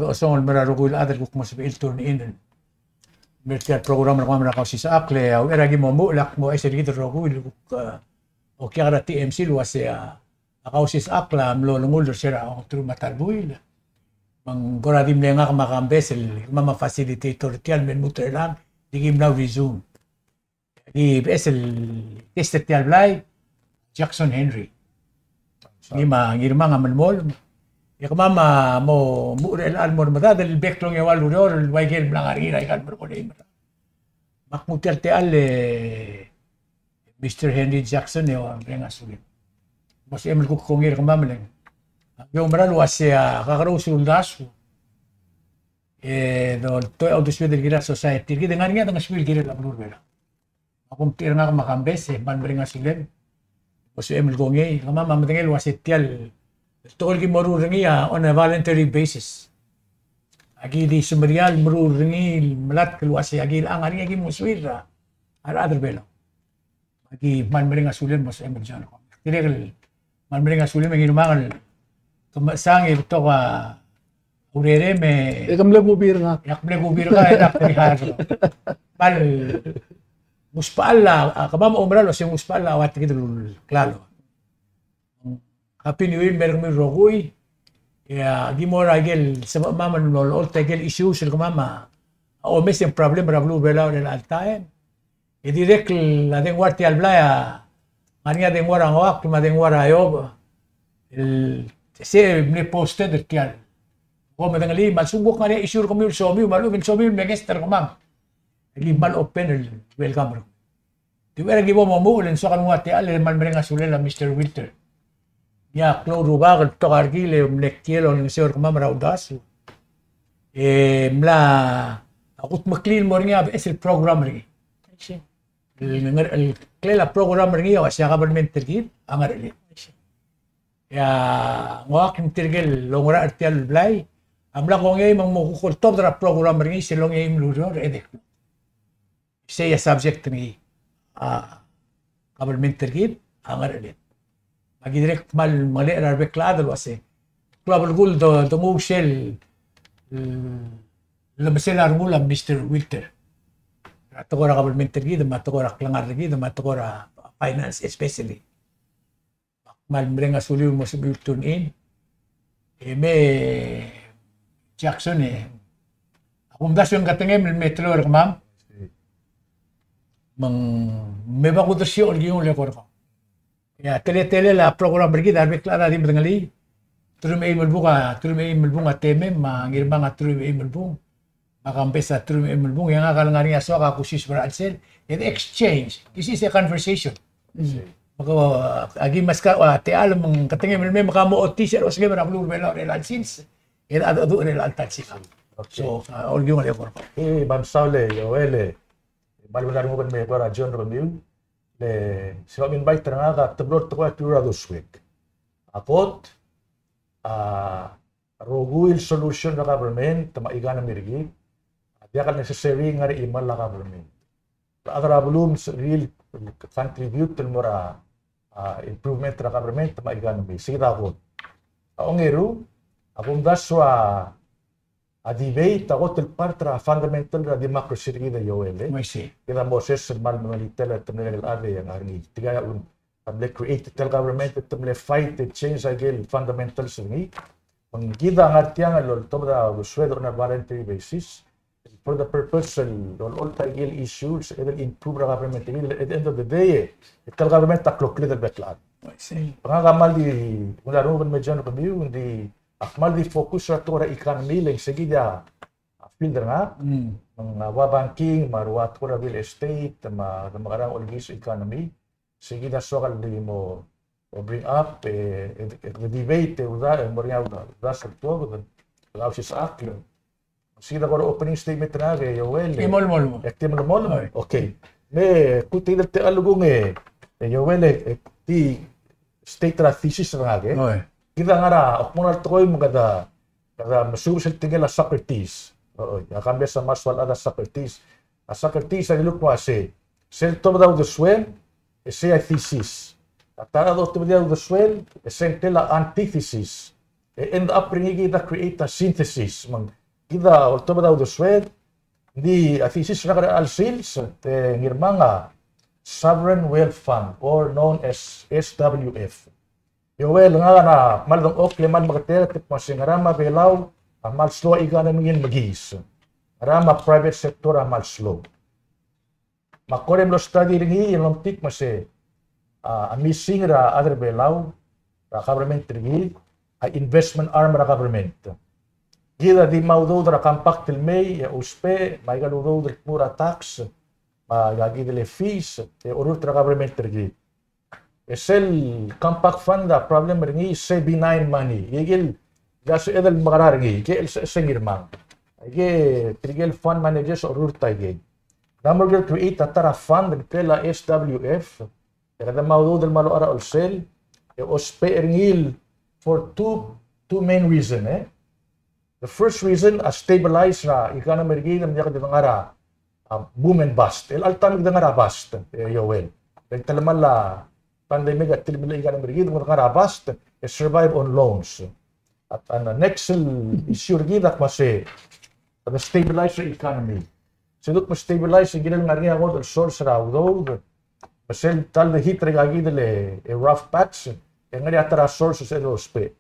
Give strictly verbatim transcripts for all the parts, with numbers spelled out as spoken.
osengel el mo er a rokui el chad el kuk mo sebechir el tune in el mer tia el program er kemam er a Kausisechakl. E a uchei er a ki mo omuchel e ak mo omes er kid el rokui el kuk, e, okiu er a T M C el uase a, a Kausisechakl a mlo olengull er se er a ongeteruich me a ta el buil. Me ng kora di mle ngak me a Kambes el kemam a facilitator er tia el me lmuut er chelechang, di ki mla resume. Aki beches el guest er tia el blai, Jackson Henry. Ngii me a Ngirmang a melemolem. E kemam a mo omuchel er chelechang el mo er medad el bek el ongeua el ureor el ua ikel mla ngar er ngii er aika el merek el eim. Me ak nguu tia el techall e Mister Henry Jackson e ua mereng a sulem. Mo sebechem el kuk kongei er kemam el ng, a ki oumera el uase a kakerous el uldasu e doltoich a uldesued el kirel a society er kid e ng ngar er ngii a dengesuir el kirel a beluu er a Belau. Me ak omtechei er ngak me a Kambes e kmal mereng a sulem. Mo sebechem el kongei, kemam a medengei el uase tia el tekoi el ki meruul er ngii a on a voluntary basis. Aki di semeriar el meruul er ngii el melatk el uase aki ngar er ngii aki mo suir a rechad er a Belau. Aki kmal mereng a sulem mo sebechem el join. Tirke el kmal mereng a sulem e Ngirmang el ke mechesang e betok a urerem e. E ke mle kubi er ngak. E ak mle kubi er ngak e ak di hire. Kmal ng usbechall a, a, kemam a oumera el uase ng usbechall a ua tirke el klalo. Happy New Year el mer kemiu el rokui. E a ki mo er a ikel sebechemam el olecholt a ikel issues el kemam a omes e ng problem er a beluu er a Belau er chelecha el taem. E dirrek el a dengua er tia el blai a ngar er ngii a dengua er a ngoakl me a dengua er a eob el se mle posted er tia el. Kom medengelii me a lsekum kuk ngar er ngii a issue er kemiu el somiu me a lechub e ng somiu el mle guest er kemam, e ki kmal open el welcome er kemiu. Di uchei er a ki bo momuchel e ng soak el nguu a techall e kmal mereng a sulel a Mister Wilter. Ngii a klou el rubak el betok a rekil e mle kiei el olengeseu er kemam er a uldasu. E mla kudmeklii el mo er ngii a beches el program er ngii. I see. El ngar, el klel a program er ngii a uase a government er kid a ngerecheled. I see. E a ngoakl me tirke el oungerachel er tia el blai a mla kongei me ng mo kuk oltobed er a program er ngii sel ongeim el ureor e de klou. Sei a subject er ngii a government er kid a ngerecheled. Me aki dirrek el kmal mengelechel er a rebek el chad el uase klou a belkul do, donguu sel lemesel a rengul a Mister Wilter er a tekoi er a government er kid me a tekoi er a klengar er kid me a tekoi er a finance especially. Kmal mereng a suliu el mo sebechir el tune in. E me Jackson e a kumdasu e ng ketengem el me teloi er kemam. Me ng me bo kudersii a olkiung el eko er kau. E a teletelel a program er kid a rebek el chad a di medengelii. Teruich me a eim el bung a, teruich me a eim el bung a temem, me a Ngirmang a teruich me a eim el bung. Me a Kambes a teruich me a eim el bung, e ngak a lengar er ngii a soak a kusius er a chelsel, e de exchange. This is a conversation. Mm. Me ko, aki meskau a techall me ng ketengem el mei me ka mo ochotii sel osengem er a beluu er a Belau er chelecha el sils, e a decheduch er chelecha el ta el sikang. Okay. So, a, olkiung el eko er kau. E, me a mesaul e Joel e, me a lebo er a renguk el mei er a John er kemiu, le, se kom invite er ngak a teblo el tekoi a teru er a uldesuek. A kot, a, rokui el solution er a government me a economy er kid a diak el necessary ngar er a chimal a government. A rechad er a beluu a sebechir el contribute el mo er a, a, improvement er a government me a economy. Sei kid a kot. A ongeru, a kumdasu a debate a kot el part er a fundamental er a democracy er kid e Joel, e. I see. Kid a Moses el kmal mengelitel a te mle ngar er ngii. Tirka a un a mle create tia el government, te mle fight e change a ikel fundamentals er ngii. Me ng kid a ngar tiang el oltobed a uldesued on a voluntary basis for the purpose el olecholt a ikel issues, e de improve er a government er ngii, at the end of the day, e tia el government a kloklid el bek el chad. I see. Me ngak a kmal di, ng mla renguk el mei er kemiu, ng di, ak kmal di focus er a tekoi er a economy, le ng se kid a field er ngak. Mm. Me ng ua banking, me a ua tekoi er a real estate, me a, me a ngerang olkiis economy. Sei kid a soak el di mo, mo bring up, e, e, e, debate, e, uda, e, mo er ngii a uda, uda sel tuobed, el Kausisechakl. Sei kid a kora opening statement er ngak e Joel, e. Mol, mol, mol. E, te mol, mol. Oi. Okay. Me, kuk tia el techall el kung e, e Joel, e, e, di state er a thesis er ngak, e. Oi. Kid a ngar er a, ok, mo er a tekoi me kede, kede mesuub sel tekingel a Socrates. Oi, a Kambes a mle soal a Socrates. A Socrates a dilu el kmo uase, sel tobed a uldesuel, e sei a thesis. A ta er a otobedii a uldesuel, e sei a ngklel a antithesis. E end up er ngii kid a create a synthesis. Me ng Kid a oltobed a uldesued, ng di a thesis er a chelecha el sils, e Ngirmang, a Sovereign Wealth Fund, or known as S W F. Joel, ngak a kmal dengchokl e kmal meketeketang el kmo se ngera me a Belau a kmal slow a economy el mekiis. Ngera me a private sector a kmal slow. Me ak kora mlo study er ngii e ng mtik me se, a, a missing er a chad er a Belau, er a government er kid, a investment arm er a government. Kid a di mo udoud er a compact el mei, e ousbech, me aika el udoud el kmo er a tax, me aika kid el fees, e orurt er a government er kid. E sel compact fund a problem er ngii se benign money. Aike el, a sebeched el mekerang er ngii, aike el se, se Ngirmang. Aike tirke el fund managers a orurt aikei. Ng mo create a ta er a fund el ngklel a S W F. E kede mo udoud el mo locha er a chelsel, e ousbech er ngii el for two, two main reason, e. The first reason, a stabilize er a economy er kid, me ng diak di ngar er a, a, boom and bust. El alta me kede ngar er a bust, e, Joel. El telemall a pandemic a telemall a economy er kid, me kede ngar er a bust, e survive on loans. At, and the next issue er kid a kmo se, the stabilize er a economy. Se kuk mo stabilize, e ng kirel ngar er ngii a kot el source er a udoud, me sel ta el de hit er aika kid el, e, rough patch, e ng ngar er ngii a ta er a source el ousbech.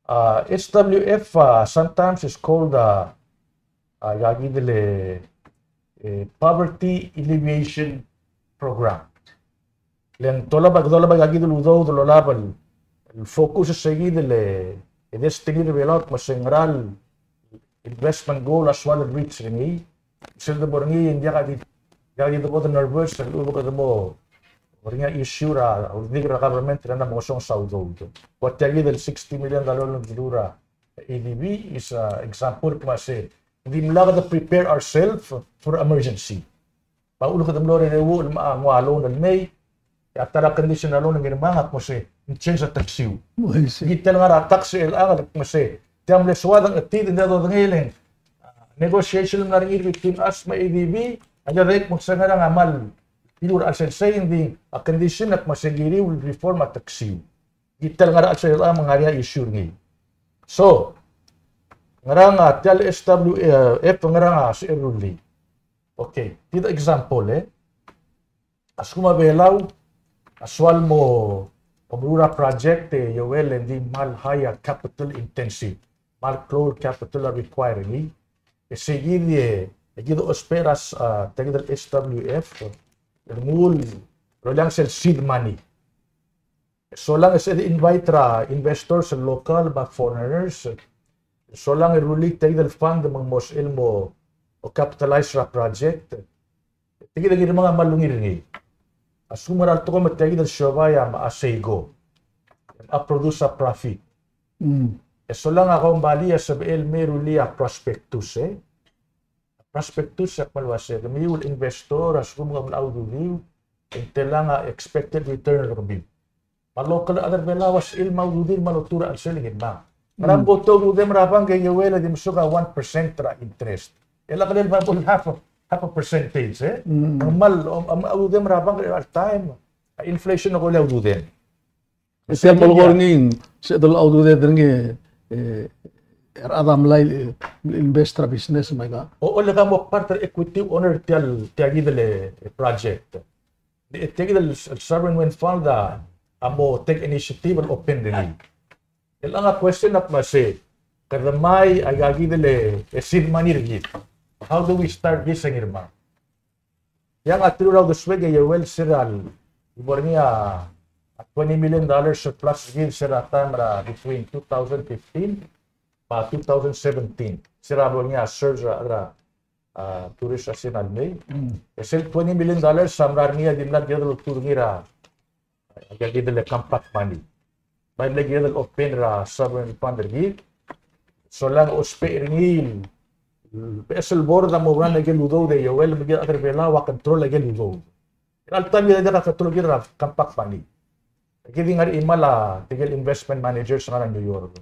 Uh, S W F, uh, sometimes is called, uh, uh, aika kid el, eh, poverty alleviation program. Le ng dolab, dolab aika kid el udoud el olab el focus er se kid el, eh, destiny er a Belau el kmo se ngera el investment goal a soal el reach er ngii. Sel debo er ngii e ng diak di, diak di debo de nervous, el lebo kede mo er ngii a issue er a uldik er a government er a mo ngesonges a udoud. Kuk tia kid el sixty million dollar el ngiluu er a A D B is a example el kmo se ng dimlak de prepare ourselves for emergency. Me a uchul kede mlo er a uchul me a nguu a loan el mei, e a ta er a condition er a loan, Ngirmang, a kmo se ng change a tax. Oi, se. Ng di tia el ngar er a tax er chelechang el kmo se tia mle soad e ng chetid, ng diak dodengei e le ng, ah, negotiation el ngar er ngii between us me a A D B, a diak de kmo se ngerang a kmal dilu er a chelsel sei, ng di a condition a kmo se kiriu el reform a tax. Ng di tia el ngar er a chelsel chelechang me ng ngar er ngii a issue er ngii. So, ngerang a tia el S W F, ngerang a sebechel el rullii. Okay, tia el example, e. A lsekum a Belau a soal mo, mo meruul a project, e Joel, e ng di kmal high a capital intensive, kmal klou el capital a require er ngii. E sei kid e, e kid a ousbech er a, ah, tia kid el S W F, el nguu el, loleang sel seed money. Solang e se de invite er a investors el local me a foreigners, solang e rullii tia kid el fund me ng mo sebechel el mo, mo capitalize er a project, tia kid a Ngirmang a kmal ungil er ngii. A lsekum ng ngera el tekoi me tia kid el siobai a, a sei ko a produce a profit. Mm. E solang a kombalii a sebechel el me rullii a prospectus, e. Prospectus a kmal uase, kemiu el investor, a lsekum kom mla ududiu, e ng telang a expected return er kemiu. Me a local chad er a Belau a sebechel el mo ududir me a lotu er a chelsel, Ngirmang. Ngera me bo tuobed er a bank e Joel e di mesuk a one percent er a interest? E a kelel me bo half a, half a percentage, e? Mm. Ng kmal, om, om, ududem er a bank er a chelecha el taem, a inflation a ko el ududem. E tia el melekoi er ngii, se el ududed er ngii, e, er a chad a mlai, e, invest er a business me aika. O, o le ka mo part er a equity owner tia el, tia kid el, e, project. Di, e, tia kid el, el sovereign wealth fund a, a mo take initiative el open er ngii. Chelechang a question a kmo se, kede ngmai aika kid el, e, seed money er kid. How do we start this, Ngirmang? Tiang a teru el uldesuek e Joel, se er a lebo er ngii a, a twenty million dollars surplus er kid, se er a taem er a between two thousand fifteen me a two thousand seventeen. Se er a lebo er ngii a surge er a, er a, a, tourist a sel mei. Mm. E sel twenty million dollars a mla er ngii a dimlak kired el oltuu er ngii er a aika kid el compact money. Bai mle kired el open er a sovereign fund er kid. Solang ousbech er ngii el, beches el board a mo run aike el udoud e Joel, me kid a chad er a Belau a control aike el udoud. Er a chelecha el taem e diak a control er kid er a compact money. Kid a di ngar er a chimal a tirke el investment managers el ngar er a New York.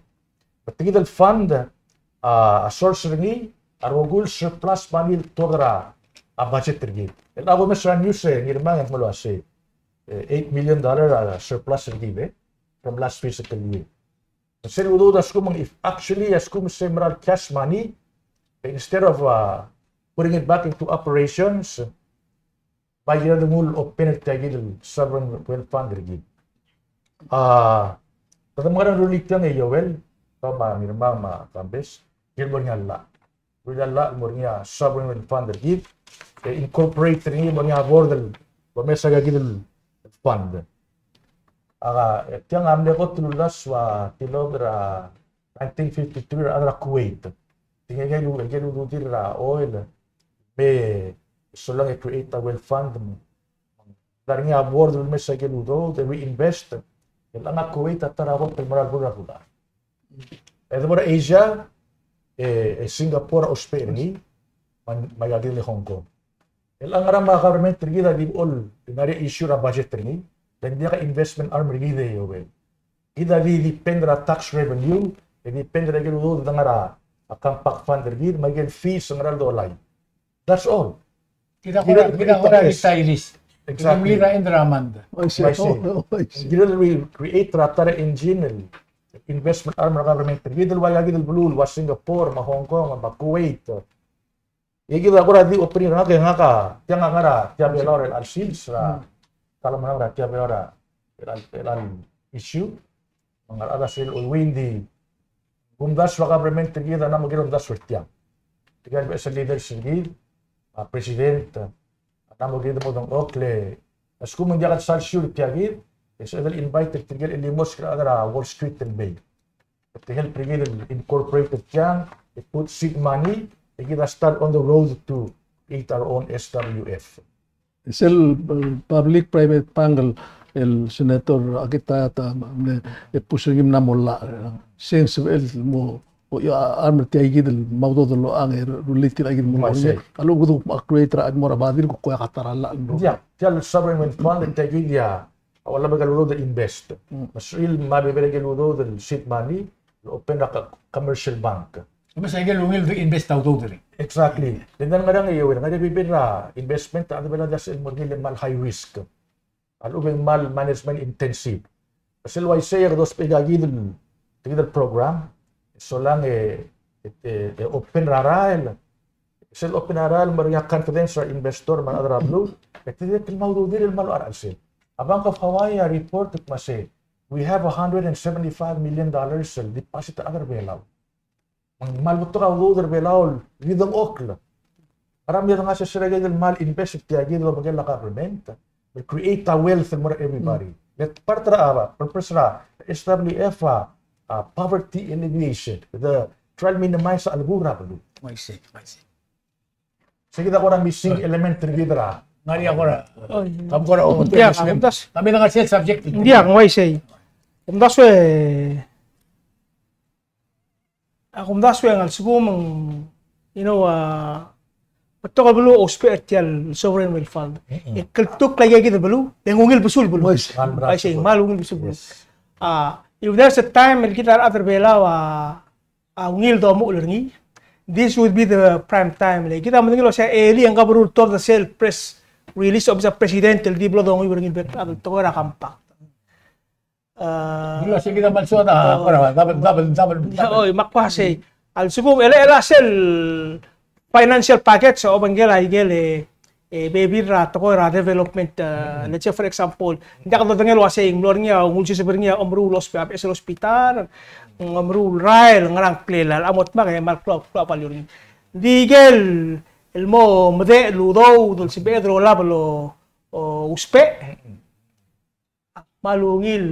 Me tia kid el fund, a, a source er ngii, a rokui el surplus money el tuobed er a, a budget er kid. El a kumes er a news e Ngirmang e ng mlo uase, e, eight million dollar a surplus er kid, e, from last fiscal year. Sel udoud a lsekum ng, if actually a lsekum se mera el cash money, Instead of, uh, putting it back into operations, bai kid a di nguu el open er tia kid el sovereign wealth fund er kid. A, kede mekerang e rullii tiang e Joel, kau me a Ngirmang me a Kambes, kid el mo er ngii a llach. Rullii a llach el mo er ngii a sovereign wealth fund er kid, e incorporate er ngii el mo er ngii a board el, bo mesa tia kid el fund. A, e, tiang a mle kot el uldasu a tilobed er a nineteen fifty-three er a rechad er a Kuwait. Tia ikel, ikel ududir er a oil, me solang e create a wealth fund, ng ngar er ngii a board el mesa ikel udoud e reinvest. E chelechang a Kuwait a ta er a kot el mera el bo er a dollar. E de bo er a Asia, e, e Singapore a ousbech er ngii, me a, me a ikakid el Hong Kong. E chelechang a rechad me a government er kid a di bo el ngar er ngii a issue er a budget er ngii, le ng diak a investment arm er kid e Joel. Kid a di depend er a tax revenue, e depend er a ikel udoud el ngar er a, a compact fund er kid, me a ikel fees el ngar er a ldolai. That's all. Kid a kora, kid a kora retirees. Exactly. Kid a mle er a end er a month. I see. I see. Oh, I see. Kid a di create er a ta er a engine el investment arm er a government er kid el ua ikakid el beluu el ua Singapore, me a Hong Kong, me a Kuwait. E kid a kora di opening er ngak e ngak a, tiang a ngar er a tia Belau er a chelecha el sils, er a, mm, ta el mla er a tia Belau er a, er a, er a issue. Me ng ngar er a chad a sel, oi, ng di kumdasu a government er kid a mla mo kirel omdasu er tiang. Tirke el beches el leaders er kid, a president, a mla mo kirel mo dengchokl e, a lsekum ng diak el sal issue er tia kid, e sebeched el invite er tirke el chimo el chad er a Wall Street el mei. To help er kid el incorporate er tiang, e put seed money, e kid a start on the road to create our own S W F. Sel, eh, public private fund el, el senator Akitaya a mle, e push er ngii me ng mo llach, eh, sel sebechel el mo, o, ia, arm er tia kid el mo udoud el locha, e, rullii tia kid el mo, uaisei, a lechub e kede create er a, mo er a badir, ko, ko ia a ta er a llach el mo. Ia, tia el sovereign wealth fund, tia kid ia, a ua lebo ikel udoud el invest. Mm. Me sel, me a bebil er a ikel udoud el seed money, el open er a co-, commercial bank. Me se ikel ungil di invest a udoud er ngii. Exactly. Le ng ngar er ngii a, ngar er ngii a bebil er a investment, a di bla di sel mo er ngii el kmal high risk. A lechub e ng kmal management intensive. Sel uaisei e kede ousbech a kid el, kid el program, solang e, e, e, e open er a rael, sel open er a rael, me er ngii a confidence er a investor me a rechad er a beluu, e te dirrek el mo ududir el mo locha er a chelsel. A Bank of Hawaii a report el kmo se, we have a hundred and seventy-five million dollars el deposit er a rechad er a Belau. Me ng kmal betok a udoud er a Belau el di dengchokl. Ngera me a dengasech er a kid el kmal invest er tia kid el obengkel a government, el create a wealth el mo er a everybody. Mm. Le part er a, a, purpose er a S W F a, a, poverty alleviation, the try to minimize a chelebuul er a beluu. Uaisei, uaisei. Se kid a kora missing element er kid er a. Ngar er ngii a kora. Oh, ia. Kam kora, oh, ia, yes, ma'am. Kumdasu. Kami dengar sel subject. Ia, ng uaisei. Kumdasu e, a kumdasu e ng a lsekum ng, you know, a, betok el beluu a ousbech er tia el sovereign wealth fund. Mm-mm. E kltukl a ika kid el beluu, e ng ungil besul el beluu. Uaisei. Uaisei, kmal ungil besul el beluu. Yes. A, if there's a time el kid a rechad er a Belau a, a ungil domuchel er ngii, this would be the prime time. Le kid a medengei el uasei e le ng ka berul tuobed er sel press release of the president el di blo donguiu er ngii el bek el chad el tekoi er a compact. A, di ua se kid a kmal soad a, oh, kora, double, double, double, double. Oi, me ak uasei. A lsekum, e le, e le sel financial package, obengkel a ikel, e, e, bebil er a tekoi er a development, e, let's say, for example, ng diak dodengei el uasei, ng mlo er ngii a, ng ulsiseb er ngii a omeruul el hosp-, a beches el hospital, ng omeruul el rael, ngerang klel a, a mo dmak e kmal klou, klou a value er ngii. Di ikel, el mo medechel el udoud, el sebeched el olab el o, o, ousbech. Kmal ungil,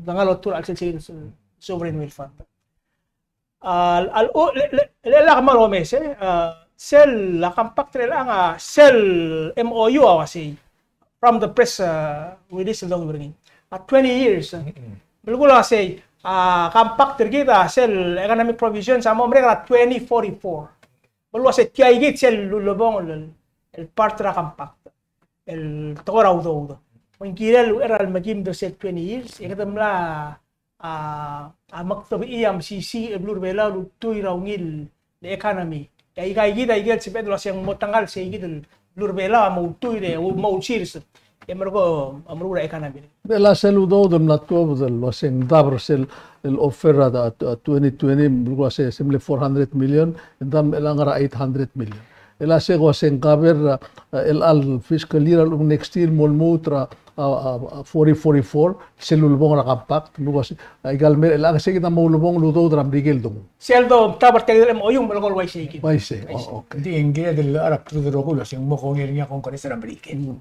dengar a lotu er a chelsel sel sovereign wealth fund. A, a, o, le, le, le, le kmal omes, e, a, sel, a compact er chelechang a, sel M O U a uasei, from the press, a, release el donguiu er ngii. A twenty years, e. Mm-mm. Belkul a uasei, a, compact er kid a sel economic provisions a mo merek er a twenty forty-four. Belkul a uasei tia kid sel lulebongel el, el part er a compact. El tekoi er a udoud. Me ng kirel uchei er a lemekimed er sel twenty years, e kede mla, a, a, mektebechii a mesisiich el beluu er a Belau el ultuil er a ungil el economy. E aika kid a ikel sebeched el uasei ng mo tengel sei kid el beluu er a Belau a mo ultuil e, mo ulsirs. E merekong, a meruul a economy. Bela sel udoud el mla tuobed el uase ng dab er sel el offer er a, a, a twenty twenty, el uase se mle four hundred million, e ng dam el ngar er a eight hundred million. El uase ko uase ng cover er a, a, el, el fiscal year el next year mo lmuut er a, a, a, a forty forty-four, sel ulebongel er a compact, el uase, a, ikal mei, el uase kid a mo ulebongel el udoud er a Merikel dong. Sel do, tab er tia el M O U, me lekong el uaisei kid. Uaisei, oh, okay. Di ng kired el ngar er a bdelul el rokui el uase ng mo kongei er ngii a Congress er a Merikel. Mm.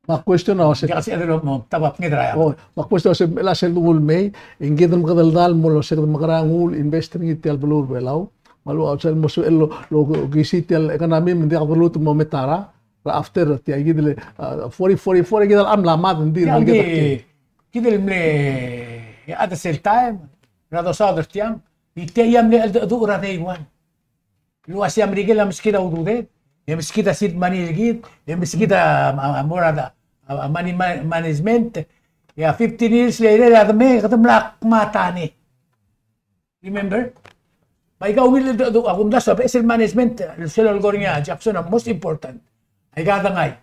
Me a question a uase. Diak sel delo mo, tab a ngii er a. Oh, me a question a uase, el uase el dongul mei, e ng kid el mekedeldall el mo el uase kede mekerang el invest er ngii tia el beluu er a Belau. Me a lua uase el mo se el lo, lo kisi tia el economy me ng diak deluut el mo mei er a, er a after tia kid el, a, forty forty-four kid el mla mad, ng di. Tia el mle, kid el mle, at the same time, er a dosaod er tiang, e tia a mle cheldecheduch er a day one. El uase a Merikel a meskid a ududed, e meskid a seed money er kid, e meskid a, a, a mo er a, a, a money ma-, management, e a fifteen years later a de mei, kede mla kmata ne. Remember? Me aika ungil el, a kumdasu a beches el management, el sel lolekoi er ngii a Jackson a most important. Aika dengai.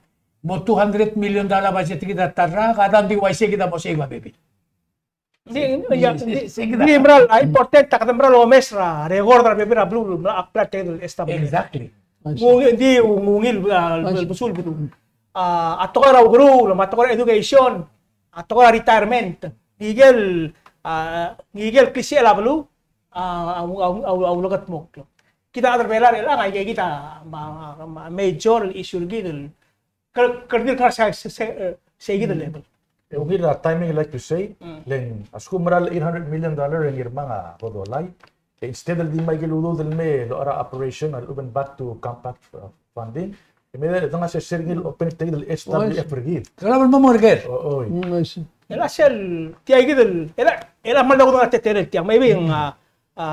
Mo two hundred million dollar budget er kid er a ta el rak, a dang di uaisei kid a mo sei a bebil. Di, ya, di, di meral, a important a kede meral omes er a record er a bebil er a beluu el mla apply er tia el S W F. Exactly. Ng ungil, di, ng ungil, a, besul el bedul. A, a tekoi er a ukeruul, me a tekoi er a education, a tekoi er a retirement. Ngike el, a, ngike el klisichel a beluu, a, a, a, a, a ulekedmokl. Kid a chad er a Belau er chelechang, aike kid a, ma, ma, ma, major el issue er kid el Kede, kede di el ngar er sei, sei, sei, e, sei kid el level. E ungil a timing, like you say, mm, le ng a lsekum meral eight hundred million dollar e ng ngii er a mong a bo dolai. E instead el di mei aike el udoud el mei el locha er a operation, a lechub e ng back to compact, uh, funding. E me de ngar er sei er ngii el open tia kid el S W F er kid. Kede mo mo er ker. O, oi. Mm, I see. El a sel, tia kid el, el a, el a kmal di kudengei a teletelel tiang. Maybe ng, a, a,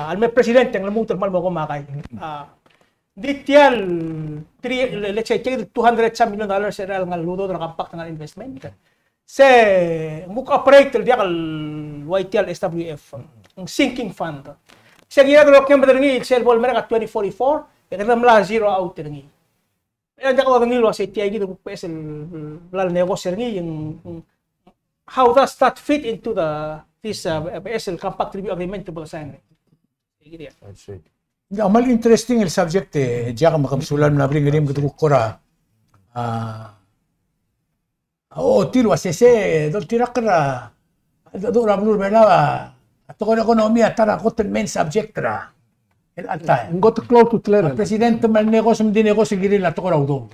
a le mei president e ng lmuut el kmal mo komakai. A, Di tia el three, let's say, tia el two hundred some million dollars er a ngar er a udoud er a compact, ngar er a investment. Se ng kuk operate el diak el ua tia el S W F, ng sinking fund. Se ng kired el okiu me er ngii, sel bo lemerek a twenty forty-four, e kede mla zero out er ngii. E ng diak lodengei el uasei tia kid el kuk beches el bla lenegos er ngii, ng, how does that fit into the, this, uh, beches el compact review agreement el bo lesign? I see. Ng kmal interesting el subject e, Jack, me ke mesulang el mla bring er ngii me kede kuk kora, a, a, ochotii el uasei se doltirakl er a, a, cheldecheduch er a beluu er a Belau, a, a tekoi er a economy a ta er a kot el main subject er a, el alta. Ng kot el klou el ultutelel. A president me a lenegos me ng di negos el kirel a tekoi er a udoud.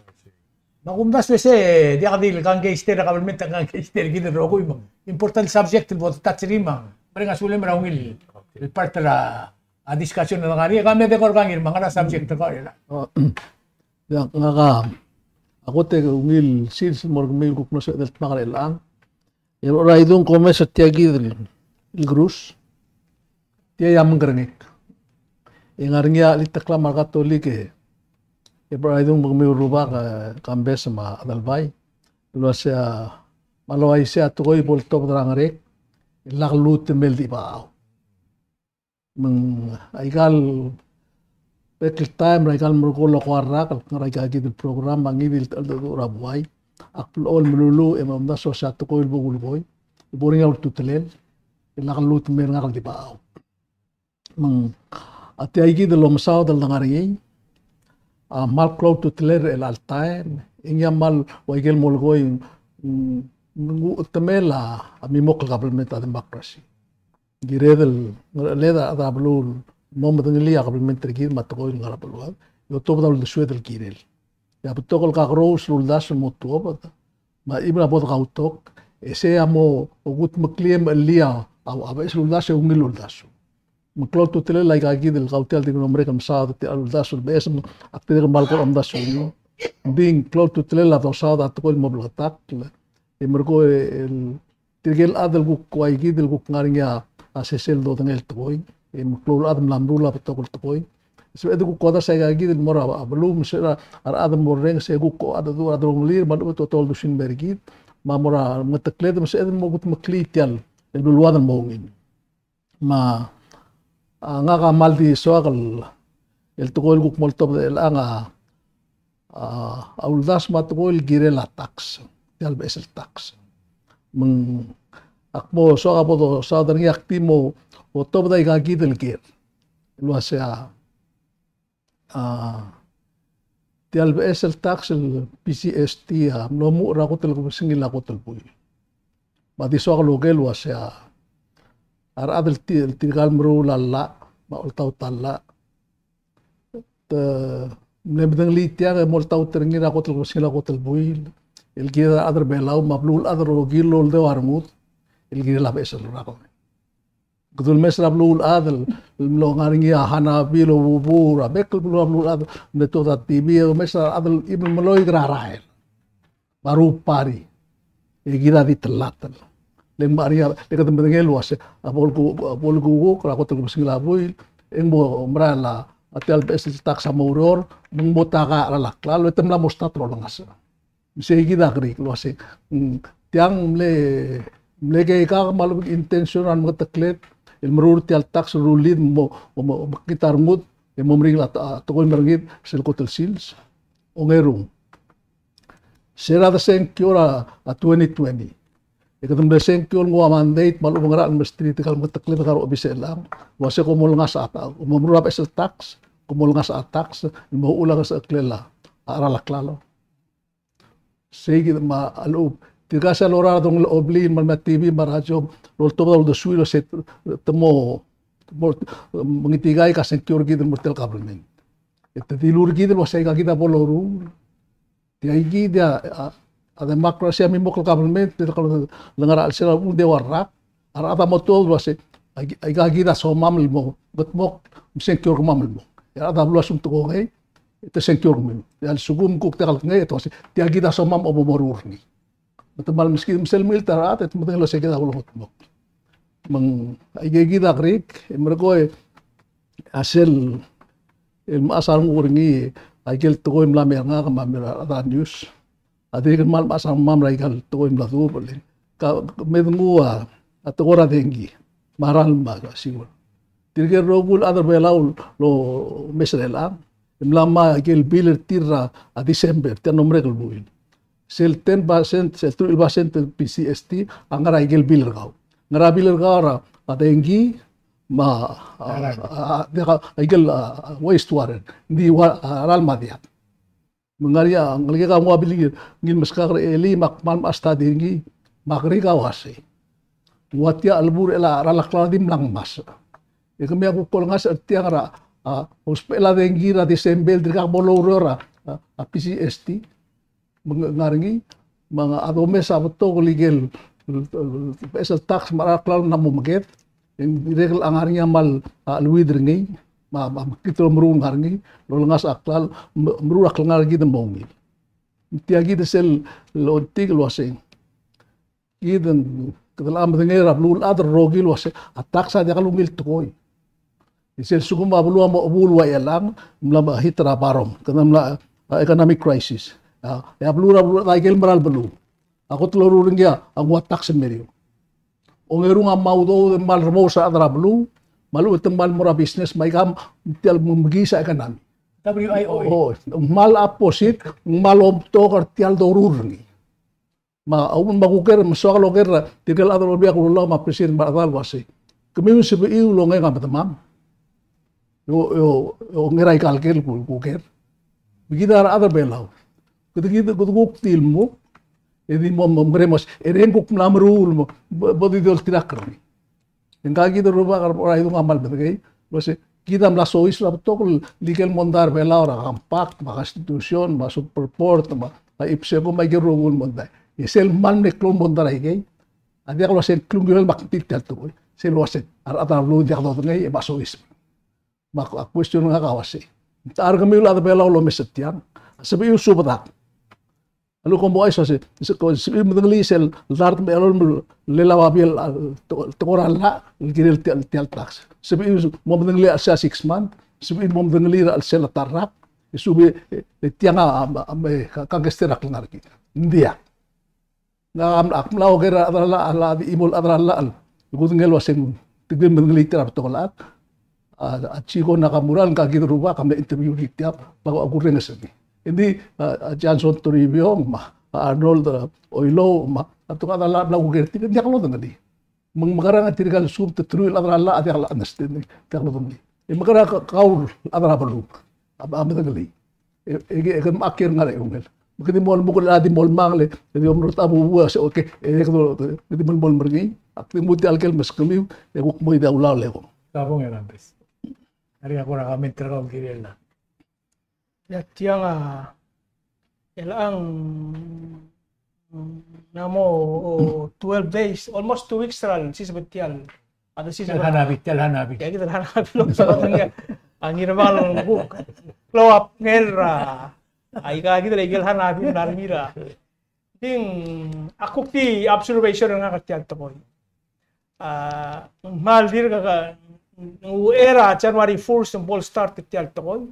Me a kumdasu e se, diak di el kangkei er a kabelment, kangkei er kid el rokui me ng important subject el bo touch er ngii me ng mereng a sulem er a ungil el part er a discussion el ngar er ngii, e ka me de kora ngii me ng ngar er a subject er kau el. Diak, ngak a kot e ungil sils el mo er kemiu el kuk mlo sebeched el dmak er chelechang. E a Raidung Komes er tia kid el, el krus, tia a mengkerengek. E ngar er ngii a chelitakl me a re Katolik e, e Raidung me kemiu el rubak, e, Kambes me a Adelbai, el uasei a, me a le uaisei a tekoi bo ltobed er a ngerek, e lak lmuut el mei el di bechachau. Me ng aika el bek el taem er aika el merekong el okoua el rak el kngar er aika kid el program, me a ngii di el cheldecheduch er a buai, ak blechoel meluluuch e me omdasu el uasei a tekoi el bo kulekoi, el bo er ngii a ultutelel, e lak lmuut el mei er ngak el di bechachau. Me ng a tia kid el omesaod el dengar er ngii a kmal klou a ultutelel er chelecha el taem, e ngii a kmal ua ikel molekoi, mm, ng uchetemel a, a mimokl el kabelment, a democracy. Kired el, ngerecheled a rechad er a beluu el mo medengelii a kabelment er kid me a tekoi el ngar er a beluad, e otobed a uldesued el kirel. E a betok el kakerous el uldasu el mo tuobed, me a chimo a bo dekautok, e sei a mo kudmeklii e mechelii a, a, a beches el uldasu e ungil el uldasu. Me ng klou a ultutelel aika kid el kau tia el di mlo merek el mesaod er tia el uldasu el beches, me ak dirrek el kmal kora omdasu er ngii. Ng di ng klou a ultutelel a dosaod a tekoi el mo bleketakl, e merekong e el tirke el chad el kuk ua kid el kuk ngar er ngii a sesei el dodengei el tekoi, e meklou el chad el mla meruul a betok el tekoi. Sebeched el kuk kuodas aika kid el mo er a beluu, me sebeched a rechad el mo orrenges e kuk odecheduch er a delongelir, me a lechub e te oldusin el mer kid, me a mo er a mengetekled, me sebeched el mo kudmeklii tia el beluad el mo ungil. Me a, a, ngak a kmal di soak el, el tekoi el kuk mo oltobed er chelechang a, a, a uldasu me a tekoi el kirel a tax, tia el beches el tax. Me ng, ak mo soak a bo dosaod er ngii, ak di mo otobed aika kid el ker el uasei a, a, tia el beches el tax el P G S T a mlo muchel er a kot el kebesengil a kot el buil. Me a di soak el oker el uasei a, a rechad el ti-, el tirka el meruul a llach me a oltaut a llach, te mle medengelii tiang e moltaut er ngii er a kot el kebesengil a kot el buil el kirel a rechad er a Belau me a beluulechad el rokir el oldeu a rengud el kirel a beches el rak. Kede ulemes er a beluulechad el mlo ngar er ngii a Hanabi el Obubu er a bek el beluu er a beluulechad, mle tuobed a T V, e omes er a rechad el chimo el meloik er a rael me a rubari. E kid a di tellatel. Le ng mla er ngii a, le kede medengei el uasei a bo le ku-, a bo le kukuk er a kot el kebesengil a buil, e ng mo merael a tia el beches el tax a mo oureor, me ng mo taka a cheral a klalo, e te mla mo start el olengasech. Me sei kid a kerik el uasei, mm, tiang mle, mle keikak me a lechub e ng intention er a remengetekled el meruul er tia el tax el rullid mo, mo, mo mekngit a rengud, e mo meringel a, a tekoi el mer kid er sel kot el sils. Ongerung, se er a desengkio er a, a twenty twenty, e kede mle sengkio el nguu a mandate me a lechub e ng ngerachel el mesterir tirka el remengetekled er a rechad er a obis er chelechang el uasei kom olengasech a ta-, kom meruul a beches el tax, kom olengasech a tax el mo uchul a ngesecheklel a cheral a klalo. Sei kid me a lechub, tirka sel lorael a delongelel a obliil me a leme a T V me a radio el oltobed a uldesuir el uasei te mo, te mo mengetikaik a sengkio er kid el mo er tia el government. E te dilu er kid el uasei aika kid a bo loruul. Tia kid a, a, a democracy a mimokl el government, tirka el ngar er a chelsel a rengud e ua rak, a rechad a mo tuobed el uasei, aika, aika kid a somam el mo, kede mo, sengkio er kemam el mo. E a rechad a beluu a lsekum te kongei, e te sengkio er kemiu. E a lsekum kuk diak el kengei, e te uasei, tia kid a somam a bo moruul er ngii. Me te kmal meskid, me sel mengiltii a rechad, e te medengei el uasei kid a bo longetmokl. Me ng, aike kid a kerik, e merekong, a sel, el mechas a renguk er ngii, aike el tekoi el mla mer ngak me a mer a rechad er a news. A dirrek el kmal mechas a rengmam er aika el tekoi el mla duubech, le ka, me de nguu a, a tekoi er a dengki me a ralm me a siukang. Tirke el rokui el chad er a Belau el omes er chelechang, e mla mei aike el bill er tir er a, a December, tia el mlo merek el buil. Sel ten percent, sel teruich el percent el P G S T, a ngar er aike el bill er kau. Ngar er a bill er kau er a, a dengki, me a, a, a, a, diak a, aike el, a, waste water. Ng di ua, a, ralm me a diak. Me ng ngar er ngii a, ngelekek a nguu a bil er ngii el meskak er a elii me ak kmal mla study er ngii, me a kerik a uasei, ng ua tia el chelebuul er a cheral a klalo a di mla ngmasech. E kemiu a kuk olengasech er tiang er a, a, ousbech a dengki er a December, dirkak bo loureor a, a, a P G S T. Me ng ngar er ngii, me a domes a betok el ikel, el, el, beches el tax me a cheral a klalo a mo meked, e ng dirrek el ngar er ngii a kmal, a, cheleuid er ngii, me a, me a mekngit el omeruul el ngar er ngii, el olengasech a klalo, me, meruul a klengar er kid el mo ungil. Tia kid sel longtik el uasei, kid ng, kede locha medengei er a beluulechad el rokir el uasei a tax a diak lungil tekoi. E sel lsekum a beluu a mo chebuul ua chelechang, ng mla mo hit er a bottom, kede mla, a, economic crisis. A, e a beluu er a beluulechad a ikel mera el beluu. A kot el loruul er ngii a nguu a tax el meriou. Ongerung a mo udoud e kmal remous a rechad er a beluu, me a lechub e te kmal mo er a business me aika me tia el mekiis a economy. W I O A. O, ng kmal opposite, ng kmal omtok er tia el doruul er ngii. Me a, a, me a kuker, me soak el oker er tirke el chad el Olbiil er a Kelulau me a president me a rechedal el uasei, kemiu ng sebechiu el ongek a medemam. E, e, e ongera aika el ker el ku-, kuker. Me kid a rechad er a Belau, kede kid, kede kuk di el mo, e di mo, mo, mo, e reng kuk mla meruul el mo, bo, bo di doltirakl er ngii. E ngka kid el rubak er a Uraidung a kmal medengei el uasei, kid a mla soiseb er a betok el ikel mondai er a Belau er a Compact, me a Constitution, me a Superport, me a IPSECO, me a ikel rokui el mondai. E sel kmal mle klou el mondai er aikei a diak el uasei ng klungioel me ak ngii tia el tekoi. Sel uasei a rechad er a beluu a diak dodengei e mla soiseb. Me a, a question er ngak a uasei, ng techa er kemiu el chad er a Belau el omes er tiang, sebechiu el subed a A lsekum kom ouchais el uasei, se ko, sebechiu el medengelii sel dart me a elolem el leleu a babier el, a, te-, tekoi er a llach el kirel tia, tia el tax. Sebechiu el mo medengelii er a chelsel a six month, sebechiu el mo medengelii er a chelsel a ta el rak, e subii, e, e tiang a, a, a, me, ka, kangkei er a klengar er kid. Ng diak. Ngak a, ak mla oker er a chad er a llach, a llach, di chimo el chad er a llach el kudengei el uasei, tirke el medengelii tir a betok el chad. A, a Chico Nakamura, ngka kid el rubak a mle interview er ngii tia, me a kurrenges er ngii. Engdi a, a Johnson Toribiong me a Arnold, a, Oilouch me a betok el chad er a llach el bla kuker er tir, ng diak lodengelii. Me ng mekerang e tirka el lsekum te truich el chad er a llach a diak el understanding, diak lodengelii. E mekerang a kau el chad er a beluu a, a medengelii. E, e, e, e, me a kiei er a ngar er a eungel. Me kede mo lmuut el chad el di mo lmangel, e di mo omrurt a bubuas, okay, e, kede, kede mo lmuut el mer ngii, ak di lmuut tia el ker el meskemiu, e kuk mo di a ulaol e ko. Kabong e Rambes. Ngar er ngii a kora comment er kau el kirel a. Ia tiang a, el ang, mm, ng mo, o, twelve days, almost two weeks er a lsiseb er tia el, a, the season. Tia el Hanabi, tia el Hanabi. Tia kid el Hanabi el omsaod er ngii a, a Ngirmang el kuk glow up ngii er a, aika kid el ikel Hanabi el mla er ngii er a. Ng di, a kuk di observation er ngak er tia el tekoi. A, ng kmal dirk ka, ng uchei er a January first, ng bo el start er tia el tekoi.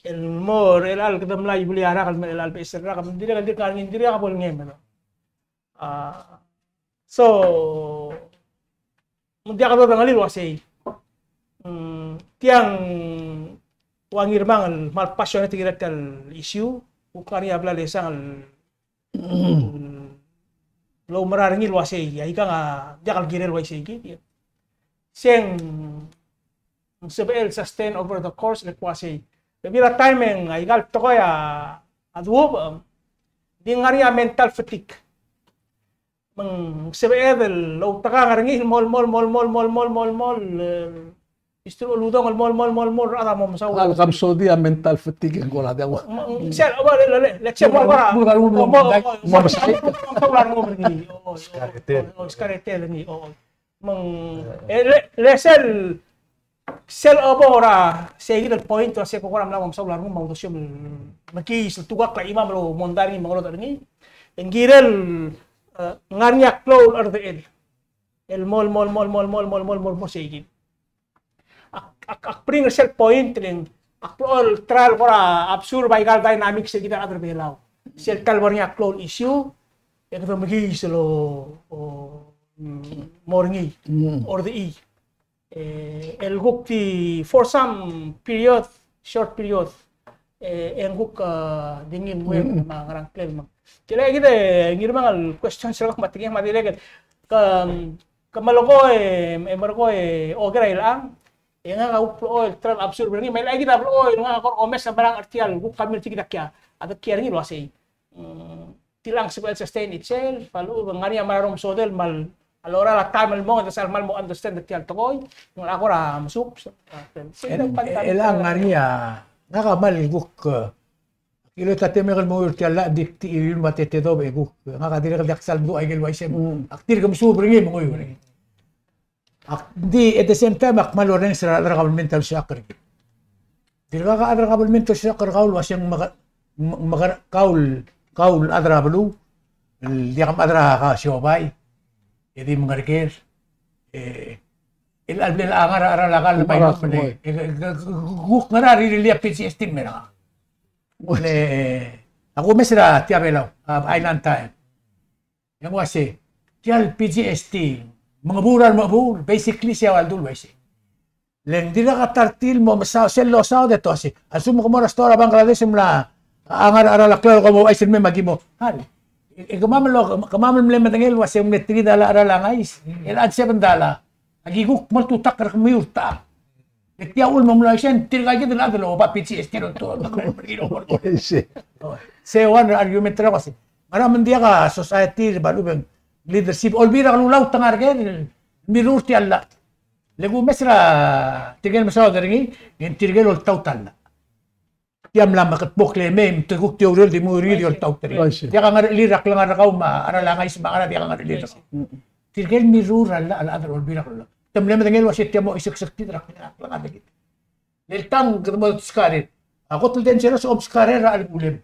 El mo, er chelecha el kede mla iblii a rak el, el chelecha el beches el rak, me ng dirrek, ng dirrek el ngar er ngii, ng dirrek a bo el ngii me. A, so, me ng diak dodengelii el uasei. Mm, tiang ua Ngirmang el kmal passionate er tia el issue, kuk ngar er ngii a bla lesang el el oumera er ngii el uasei, aikang a diak el kirel el uaisei kid. Se ng sebechel el sustain over the course, le kuasei. Bebil er a taem e ng aika el tekoi a duubech, ng di ngar er ngii a mental fatigue. Me ng sebeched el outekangel er ngii el mo, mo, mo, e, Mister Uludong el mo, mo, mo, mo, a rechad a mo mesaul. Kal kam sodi a mental fatigue e ng kora diak. Sel, o, le, le, le, le, sel, mo, mo, mo, mo, mo, mo, mesaul er ngii, o, o, o, o, skaretel er ngii, o, o. Me ng, e, le, le sel, sel obo er a, sei kid el point, se ko kora mla mo mesaul a rengum me a uldesuem el mekiis el tukakl a chimam el mondai er ngii me ng olodech er ngii. E ng kirel, e, ngar er ngii a klou el cherdechel. El mo, mo, mo, mo, sei kid. Ak, ak, ak bring er sel point le ng, ak blechoel try el kora observe aika el dynamics er kid a rechad er Belau. Sel ta el bo er ngii a klou el issue, e kede mekiis el o, o, mm, mo er ngii, mm, or the e. E, el kuk di, for some period, short period, e, e ng kuk, e, di ngii el mo, mm, me a ngerang klel me. Tia kid e Ngirmang el question sel kuk me a tekingek me a dirrek el, ke, ke melekoi, e, melekoi e oker a ilechang, e ngak a kuk blechoel try el observe er ngii, me a ilechang kid a blechoel, ngak a kora omes a merang er tia el kuk community kid a kia, a de kiei er ngii el uasei. Mm, tilechang sebechel el sustain itself, a lechub e ng ngar er ngii a mera el omesodel me a lorael a taem el mong e de sal kmal mo understand er tia el tekoi, ng kora mesuub. Sei el, el ngar er ngii a, ngak a kmal kuk, e, Kilo ta temek el menguiu er tia el llach, di kti iriul me a te tedobech e kuk. Ngak a dirrek el diak sal mdu aike el uaisei. Mm. Ak dirk mesuub er ngii el menguiu er ngii. Ak di at the same time ak kmal orrenges er a rechad er a kabelment el soak er kid. Dirkak a chad er a kabelment el soak er kau el uasei ng meka, me-, mekera kau el, kau el chad er a beluu el diak mchad er a siobai e di mengereker, e, el, el, el ngar er a cheral a kall me a inam, e, e, e, kuk ngera rirellii a PGST el mei er ngak. Le, a kumes er tia Belau, a, Island Time. E ng uase, tia el PGST, mengebuul er a remechebuul, basically sei a uldu el uaisei. Le ng dirkak a ta er tir el mo mesaod, sel losaod e te uase, a lsekum ke mo er a stoa er a Bangladesh el mla, a ngar er a cheral a klalo e ke mo ouchais el mei me aki mo. Hal. E, e kemam el, kemam el mle medengei el uase ng mle three dollar a cheral a ngais. El chad seven dollar. Aki kuk mo oltutakl er kemiu er a techang. E tia uchul me ng mlo uaisei, tirka kid el chad el oba PGST el oltobed. Sei. Sei one argument er a uase, ngera me ng diak a society el lebo el obeng leadership, Olbiil er a Kelulau te ngar er ker el mirruul er tia el llach. Le kumes er a tirke el mesaod er ngii, e ng tirke el oltaut a llach. Tia mla mekedmokl e mei, me te kuk di oureor el di mo er ngii di oltaut er ngii. Diak a ngerechelir a klengar er kau me a cheral a ngais me a ngerang, diak a ngerechelir er kau. Tirke el mirruul er a llach, a chad er a Olbiil er a Kelulau. Te mle medengei el uase tia mo iseksek er tir a klengar er kid. Le tang kede mo skarer. A kot el dangerous, omskarer er a chelebuul.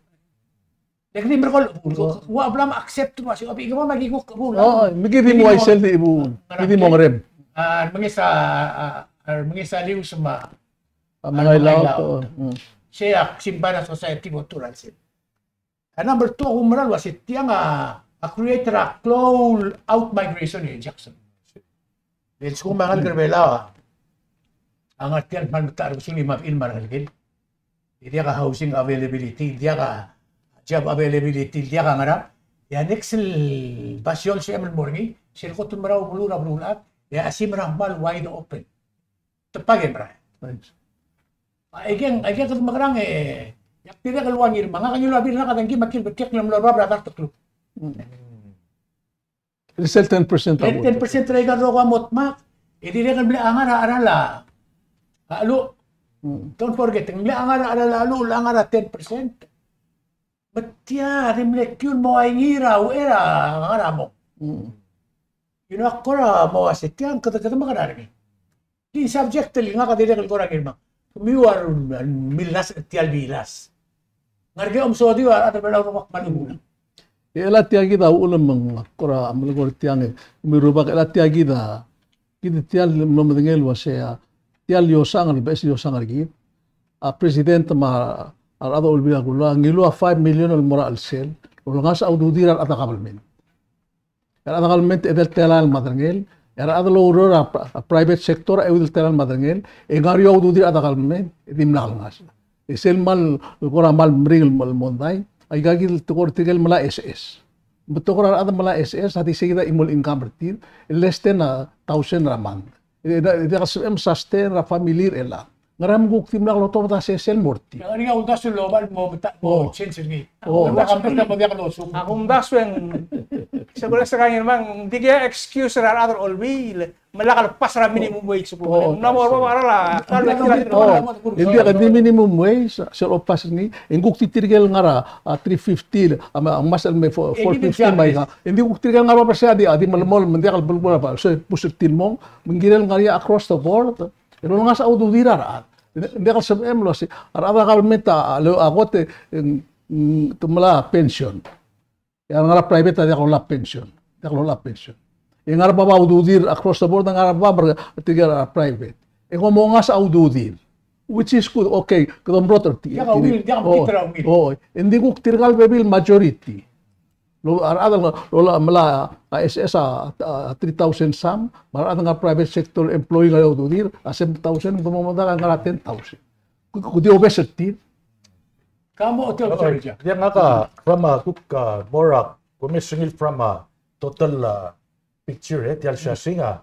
Le kede di merekong el, ua bla mo accept el uase, oba kemam a ki kuk chebuul. O, me ki di mo uaisei el di chebuul. Ki di mo ngerem. A, remenges a, a, a, remenges a lius me a, a, mengai laut, o. Sei a simbai er a society bo turan sei. A number two, a kumerang el uase tiang a, a create er a klou el out migration e Jackson. Le lsekum a ngalek er Belau a ngar tiang el kmal metacherbesul e mebechil me a rengelekel. e diak a housing availability, diak a job availability, diak a ngerang, e a next el basio el sebechem el mo er ngii, sel kot el mera el beluu er a beluulechad, e a chim er a kmal wide open. Te pakem er a. Aike, aike kede mekerang e, e ak dirrek el ua Ngirmang, ngak a ngiluu a bill er ngak a dengki me ak kiei el betik el mlo er a bab er a dart el kluk. Sel ten percent a. Sel ten percent er aika el rokui a mo dmak, e dirrek el mle ngar er a cheral a cheluch. Don't forget, ng mle ngar er a cheral a cheluch, ngar er a ten percent. Me tia, di mle kiu el mo ua ngii er a uchei er a ngar er a mong. You know, ak kora mo ua se tiang, kede, kede mekerang er ngii. Di subject el ngak a dirrek el kora Ngirmang. Kemiu a rul, millas er tia el bilas. Ngar er ngii a omesodiu a rechad er a Belau el rubak me a lechub. E chelecha tia kid a uchul me ng kora melekoi er tiang e. Kemiu rubak, chelecha tia kid a, kid tia el mlo medengei el ua se a, tia el iosang, el beches el iosang er kid. A president me a rechad er a Olbiil a kuk ngiluu a five million el mo er a chelsel. Olengasech a ududir a rechad er a government. E a rechad er a government e edei el telael me a derengel, e a rechad el oureor er a pri-, a private sector a euid el telael me a derengel, e ng ngar er eou a ududir a rechad er a government, e dimlak lengasech. E sel kmal, kora kmal meringel el mondai, aika kid el tekoi er tirke el melai a S S. Betok er a rechad el melai a S S, a di se kid a chimo el income er tir, e less than a thousand er a month. E, e, e diak el sebechem el sustain er a family er chelechang. Ngera me kuk dimlak lotobed a sesei el mo er tir? Ngar er ngii a uldasu el oba el mo meta, mo change er ngii. Oh. Uldasu el mo diak losuk. A uldasu e ng, se kora se kangin mang, ng dikea excuse er a rechad er a Olbiil, me lak el pass er a minimum wage. Oh. Ng mla mo er a bab er a, oh. Ng diak di minimum wage, sel oba pass er ngii, e ng kuk di tirke el ngar er a, a three fifty, a ma-, a ngmasech el me four fifty me aika. E ng di kuk tirke el ngar er a bab er sei a di, a di melemolem, me ng diak el belkul a bab, se bus er tir el mong, me ng kirel ngar er ngii a across the board. El olengasech a ududir a rechad. Ng diak el sebechem el uasei, a rechad er a government a, a, a kot e, mm, te melai a pension. E a ngar er a private a diak lolai a pension. Diak lolai a pension. E ngar er a bab a ududir across the board, ngar er a bab er tirke el private. E kom olengasech a ududir. Which is good, okay, kede omrot er tir. Diak a will, diak a will. Oh, e ng di kuk tirka el bebil majority. Lo, a rechad el, lo, lo, melai a S S a, a, three thousand some, me a rechad el ngar er a private sector employee el ngar er a ududir, a seven thousand, ng mo medakl el ngar er a ten thousand. Ku, ku di obes er tir. Ka mo hotel. Oh, Georgia. Diak, ngak a, from a, kuk, a, mo er a, kumes er ngii from a total, a, picture, e, tia el siasing a.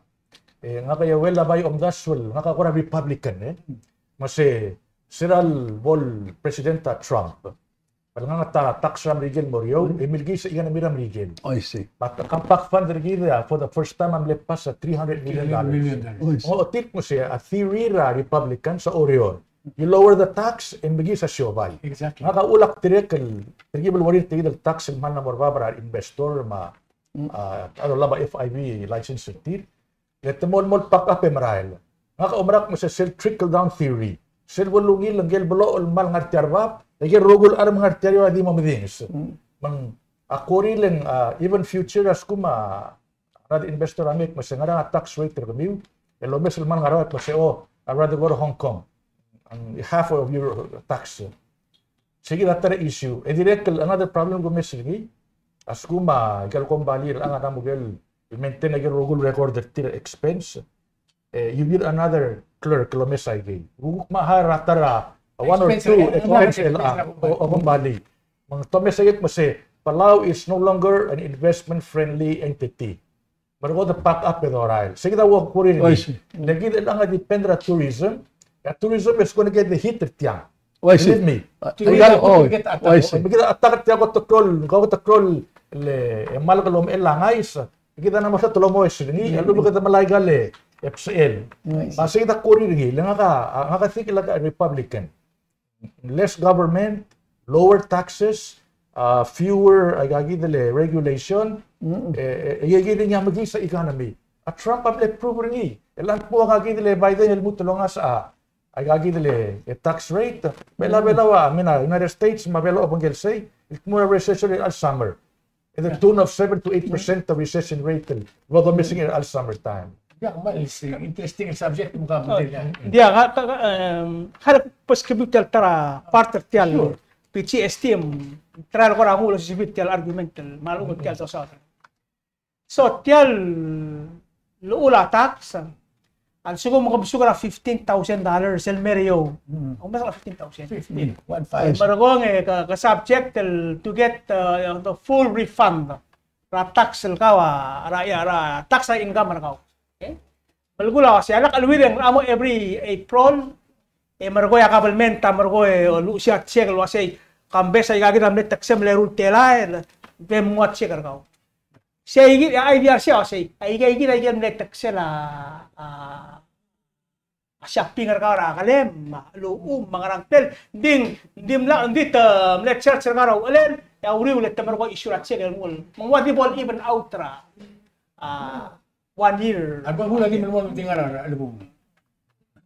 E, ngak a Iouel a bai omdasu el, ngak a kora Republican, e. Me se, se er a lebo el President a Trump. Me lengang a ta-, tax er a Merikel el mo er eou, e milkis a economy er a Merikel. I see. Me a Compact Fund er kid a, for the first time a mle pass a three hundred million dollars. Million dollars. I see. Ng ochotii el kmo se a theory er a Republicans a Oreor. You lower the tax, e milkis a siobai. Exactly. Ngak a uchul ak dirrek el, tirke el uaring tia kid el tax el kmal mla mo er bab er a investor me a, a, a dolab a F I V license er tir. Le te mo, mo back up e merael. Ngak a omerak me se sel trickle down theory. Sel bo lungil ngike el belochel el kmal ngar tia er bab, e ngike el rokui el charm ngar tia er eou a di mo medinges. Mm. Me ng, a kori le ng, a, even future a lsekum a, another investor a mei me se ngerang a tax rate er kemiu, el omes el kmal ngar er a, me se, oh, I'd rather go to Hong Kong. Ang half of your tax. Sei kid a ta er a issue. E dirrek el another problem el kumes er ngii, a lsekum a ikel kombalii er chelechang a mo ikel maintain a ikel rokui el record er tir el expense, e, you need another clerk el omes aikei. Kuk mo hire a ta er a one or two expense el a, o, o kombalii. Me ng te omes aikei me se, Palau is no longer an investment friendly entity. Me a rekod a back up e dorael. Sei kid a ua kuk kora er ngii. I see. Le kid el chelechang a depend er a tourism. A tourism is gonna get the hit er tiang. Oh, I see. Believe me. Uh, tourism will get attack. Oh, I see. Me kid a attack er tiang, ko te klou el, ko te klou el, e, kmal klou el omechell a ngais. Me kid a mla mo er sel telomes er ngii, e lebo kede melai aika el, e, F S L. I see. Me sei kid a kora er ngii. Le ngak a, a, ngak a think like a Republican. Less government, lower taxes, uh, fewer, aika kid el regulation, e, e, e, kid a ngii a mekiis a economy. A Trump a mle prove er ngii. El a lmuut aika kid el Biden el lmuut el olengasech a, aika kid el, e, tax rate. Belau, belau a, I mean, a United States, me a Belau a obengkel sei, el tmuu er a recession er a summer. At the tune of seven to eight percent of recession rate el, lo domes er ngii er a summer time. Yeah, well, it's an interesting subject, me ka. Oh, yeah. Diak, ka, ka, em, harau e bo skubiu tia el ta er a part er tia el, sure, P G S T, em, ta er a kora nguu el osisiu er tia el argument el, me a lechub e tia el sosaod. So, tia el, el uchul a tax, a A lsekum ke mesuk er a fifteen thousand dollars el mer eou. Mm. Ng mesa fifteen thousand. Fifteen, one five. Merekong e ke, ke subject el to get, uh, the full refund er a tax el kau a, er a, er a tax a income er kau. Okay? Belkul a uasei, a lak el wireng a mo every April, e merekong e a government a merekong e luchesii a check el uasei, kambes a ikakid a mle tax el mle eru el telael, e be mnguu a check er kau. Sei kid a idea er sei a uasei, aika ikid a ikel mle tax el a, a, a shopping er kau er a kelem, me a lechub, me a ngerang tel, ng di, ng di mla, ng di te mle charge er kau er a uchelel, e a uriul e te merekong e issue er a check el nguu el, me ng ua di bo el even out er a, a, one year. A lebo ng ua di mle ua di ngar er a, a lebo.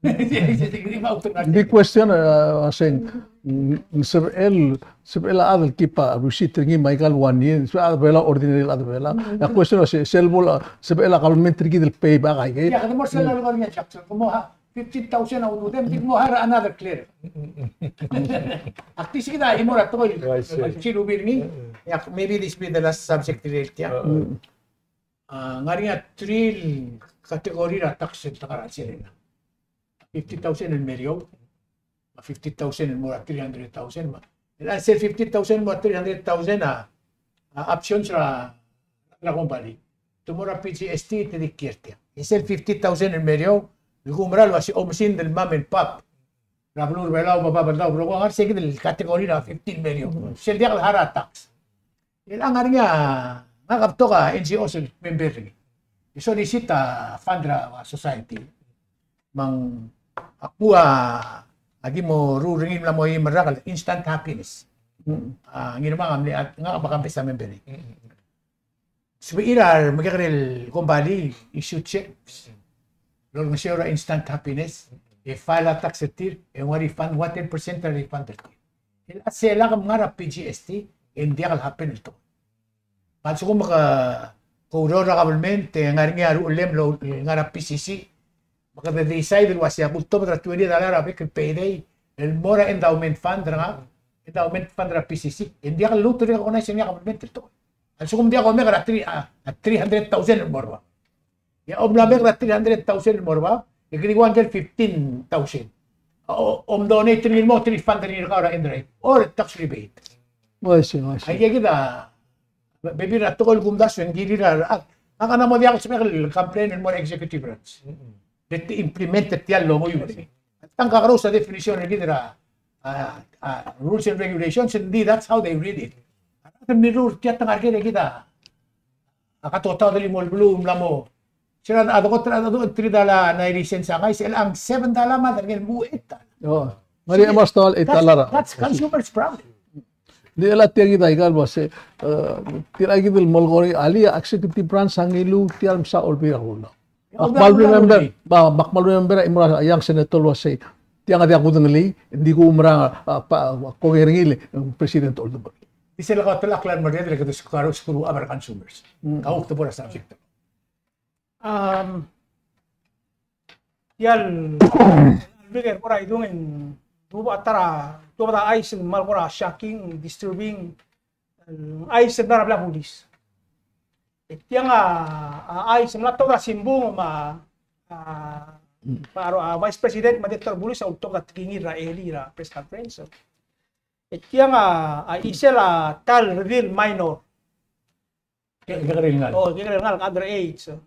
Ng di question, uh, a sei, mm, sebechel, sebechel a chad el keep a receipt er ngii me aika el one year, sebechel a chad er a Belau, ordinary chad er a Belau. A question a sei, sel bo, sebechel a government er kid el pay back aike. Ia, kede mo er sel lolekoi er ngii a Jackson, ke mo ha, fifteen thousand a uludem, ke mo hire another clerk. Ak di sei kid a chimo er a tekoi el, I see, el chilubii er ngii. Ia, maybe this be the last subject er tia. A, ng ngar er ngii a three el category er a tax el te ngar er a sel. Fifty thousand el mer eou, me a fifty thousand el mo er a three hundred thousand, me a, el sel fifty thousand el mo er a three hundred thousand a, a options er a, er a kombalii. Te mo er a P G S T, te di kiei er tia. E sel fifty thousand el mer eou, el kumerang el uasei oumesingd el mom and pop er a beluu er a Belau, me a Babeldaob, Belau, ngar er sei kid el category er a fifty el mer eou. Sel diak el hire a tax. E le ng ngar er ngii a, ngak a betok a N G Os el member er ngii. E solicit a fund er a society. Me ng, ak ua, a ki mo ruul er ngii el mla mo eim el rak el Instant Happiness. A, ngii me a mle, ngak a kambes a member er ngii. Sebechir a remekekerei el kombalii, issue checks el olengeseu er a Instant Happiness, e file a tax er tir, e ng ua refund, ua ten percent er a refund er tir. El a sel lak el ngar er a P G S T, e ng diak el happen el tekoi. Me a lsekum ke, ke oureor er a government, e ngar er ngii a ruchellem el ngar er a P C C, me kede decide el uasei ak ultobed er a twenty dollar a bek el payday el mo er a endowment fund er ngak, endowment fund er a P C C, e ng diak el lluut el recognize er ngii a government el tekoi. A lsekum ng diak omek er a three, a, a three hundred thousand el mo er bab. E a omlamek er a three hundred thousand el mo er bab, e ke di ua ngike el fifteen thousand. O, om donate er ngii el mo, te refund er ngii er kau er a end er a year. Or tax rebate. Oi, se, oi, se. Aike kid a, bebil er a tekoi el kumdasu e ng kirir a, a, ngak a mla mo diak el sebechek el complain el mo er a executive branch. Te implement er tia el longuiu. Tang kakerous a definition er kid er a, a, a, rules and regulations, and indeed, that's how they read it. A rechad el mirruul er tia te ngar er kid a, a katotaod el chimo el beluu, mla mo. Sera a dekot er a, a dekot er a three dollar ninety cents a kais, el ang seven dollar me a derengel el mo eight dollar. Oh. Ngar er ngii a mas tau el eight dollar. That's, that's consumer's problem. Di el a tia kid a ikal uase, eh, tia kid el molekoi, alii a executive branch a ngiluu tia el msa Olbiil er a Kelulau. Me ak kmal remember, me ak kmal remember a chimo er a young senator el uase, tiang a diak kudengelii, ng di kumerang a, a, pa, kongei er ngii el, e, President Oldebol. Di sel lak a telak el merreder e kede skuul, skuul a bar consumers. Mm. Kau te bo er a subject. Um, tia el, el bek el kora idung e ng tuobed a ta er a, tuobed a chais el kmal kora shocking, disturbing, el chais el mla er a blil a bulis. E tiang a, a chais el mla tuobed er a simbung me a, a, me a, a Vice President me a Director er a Bulis a ultobed a tekingir er a elii er a press conference. E tiang a, a chisel a ta el redil el minor. Ke, kekerei el ngalek. O, kekerei el ngalek, underage.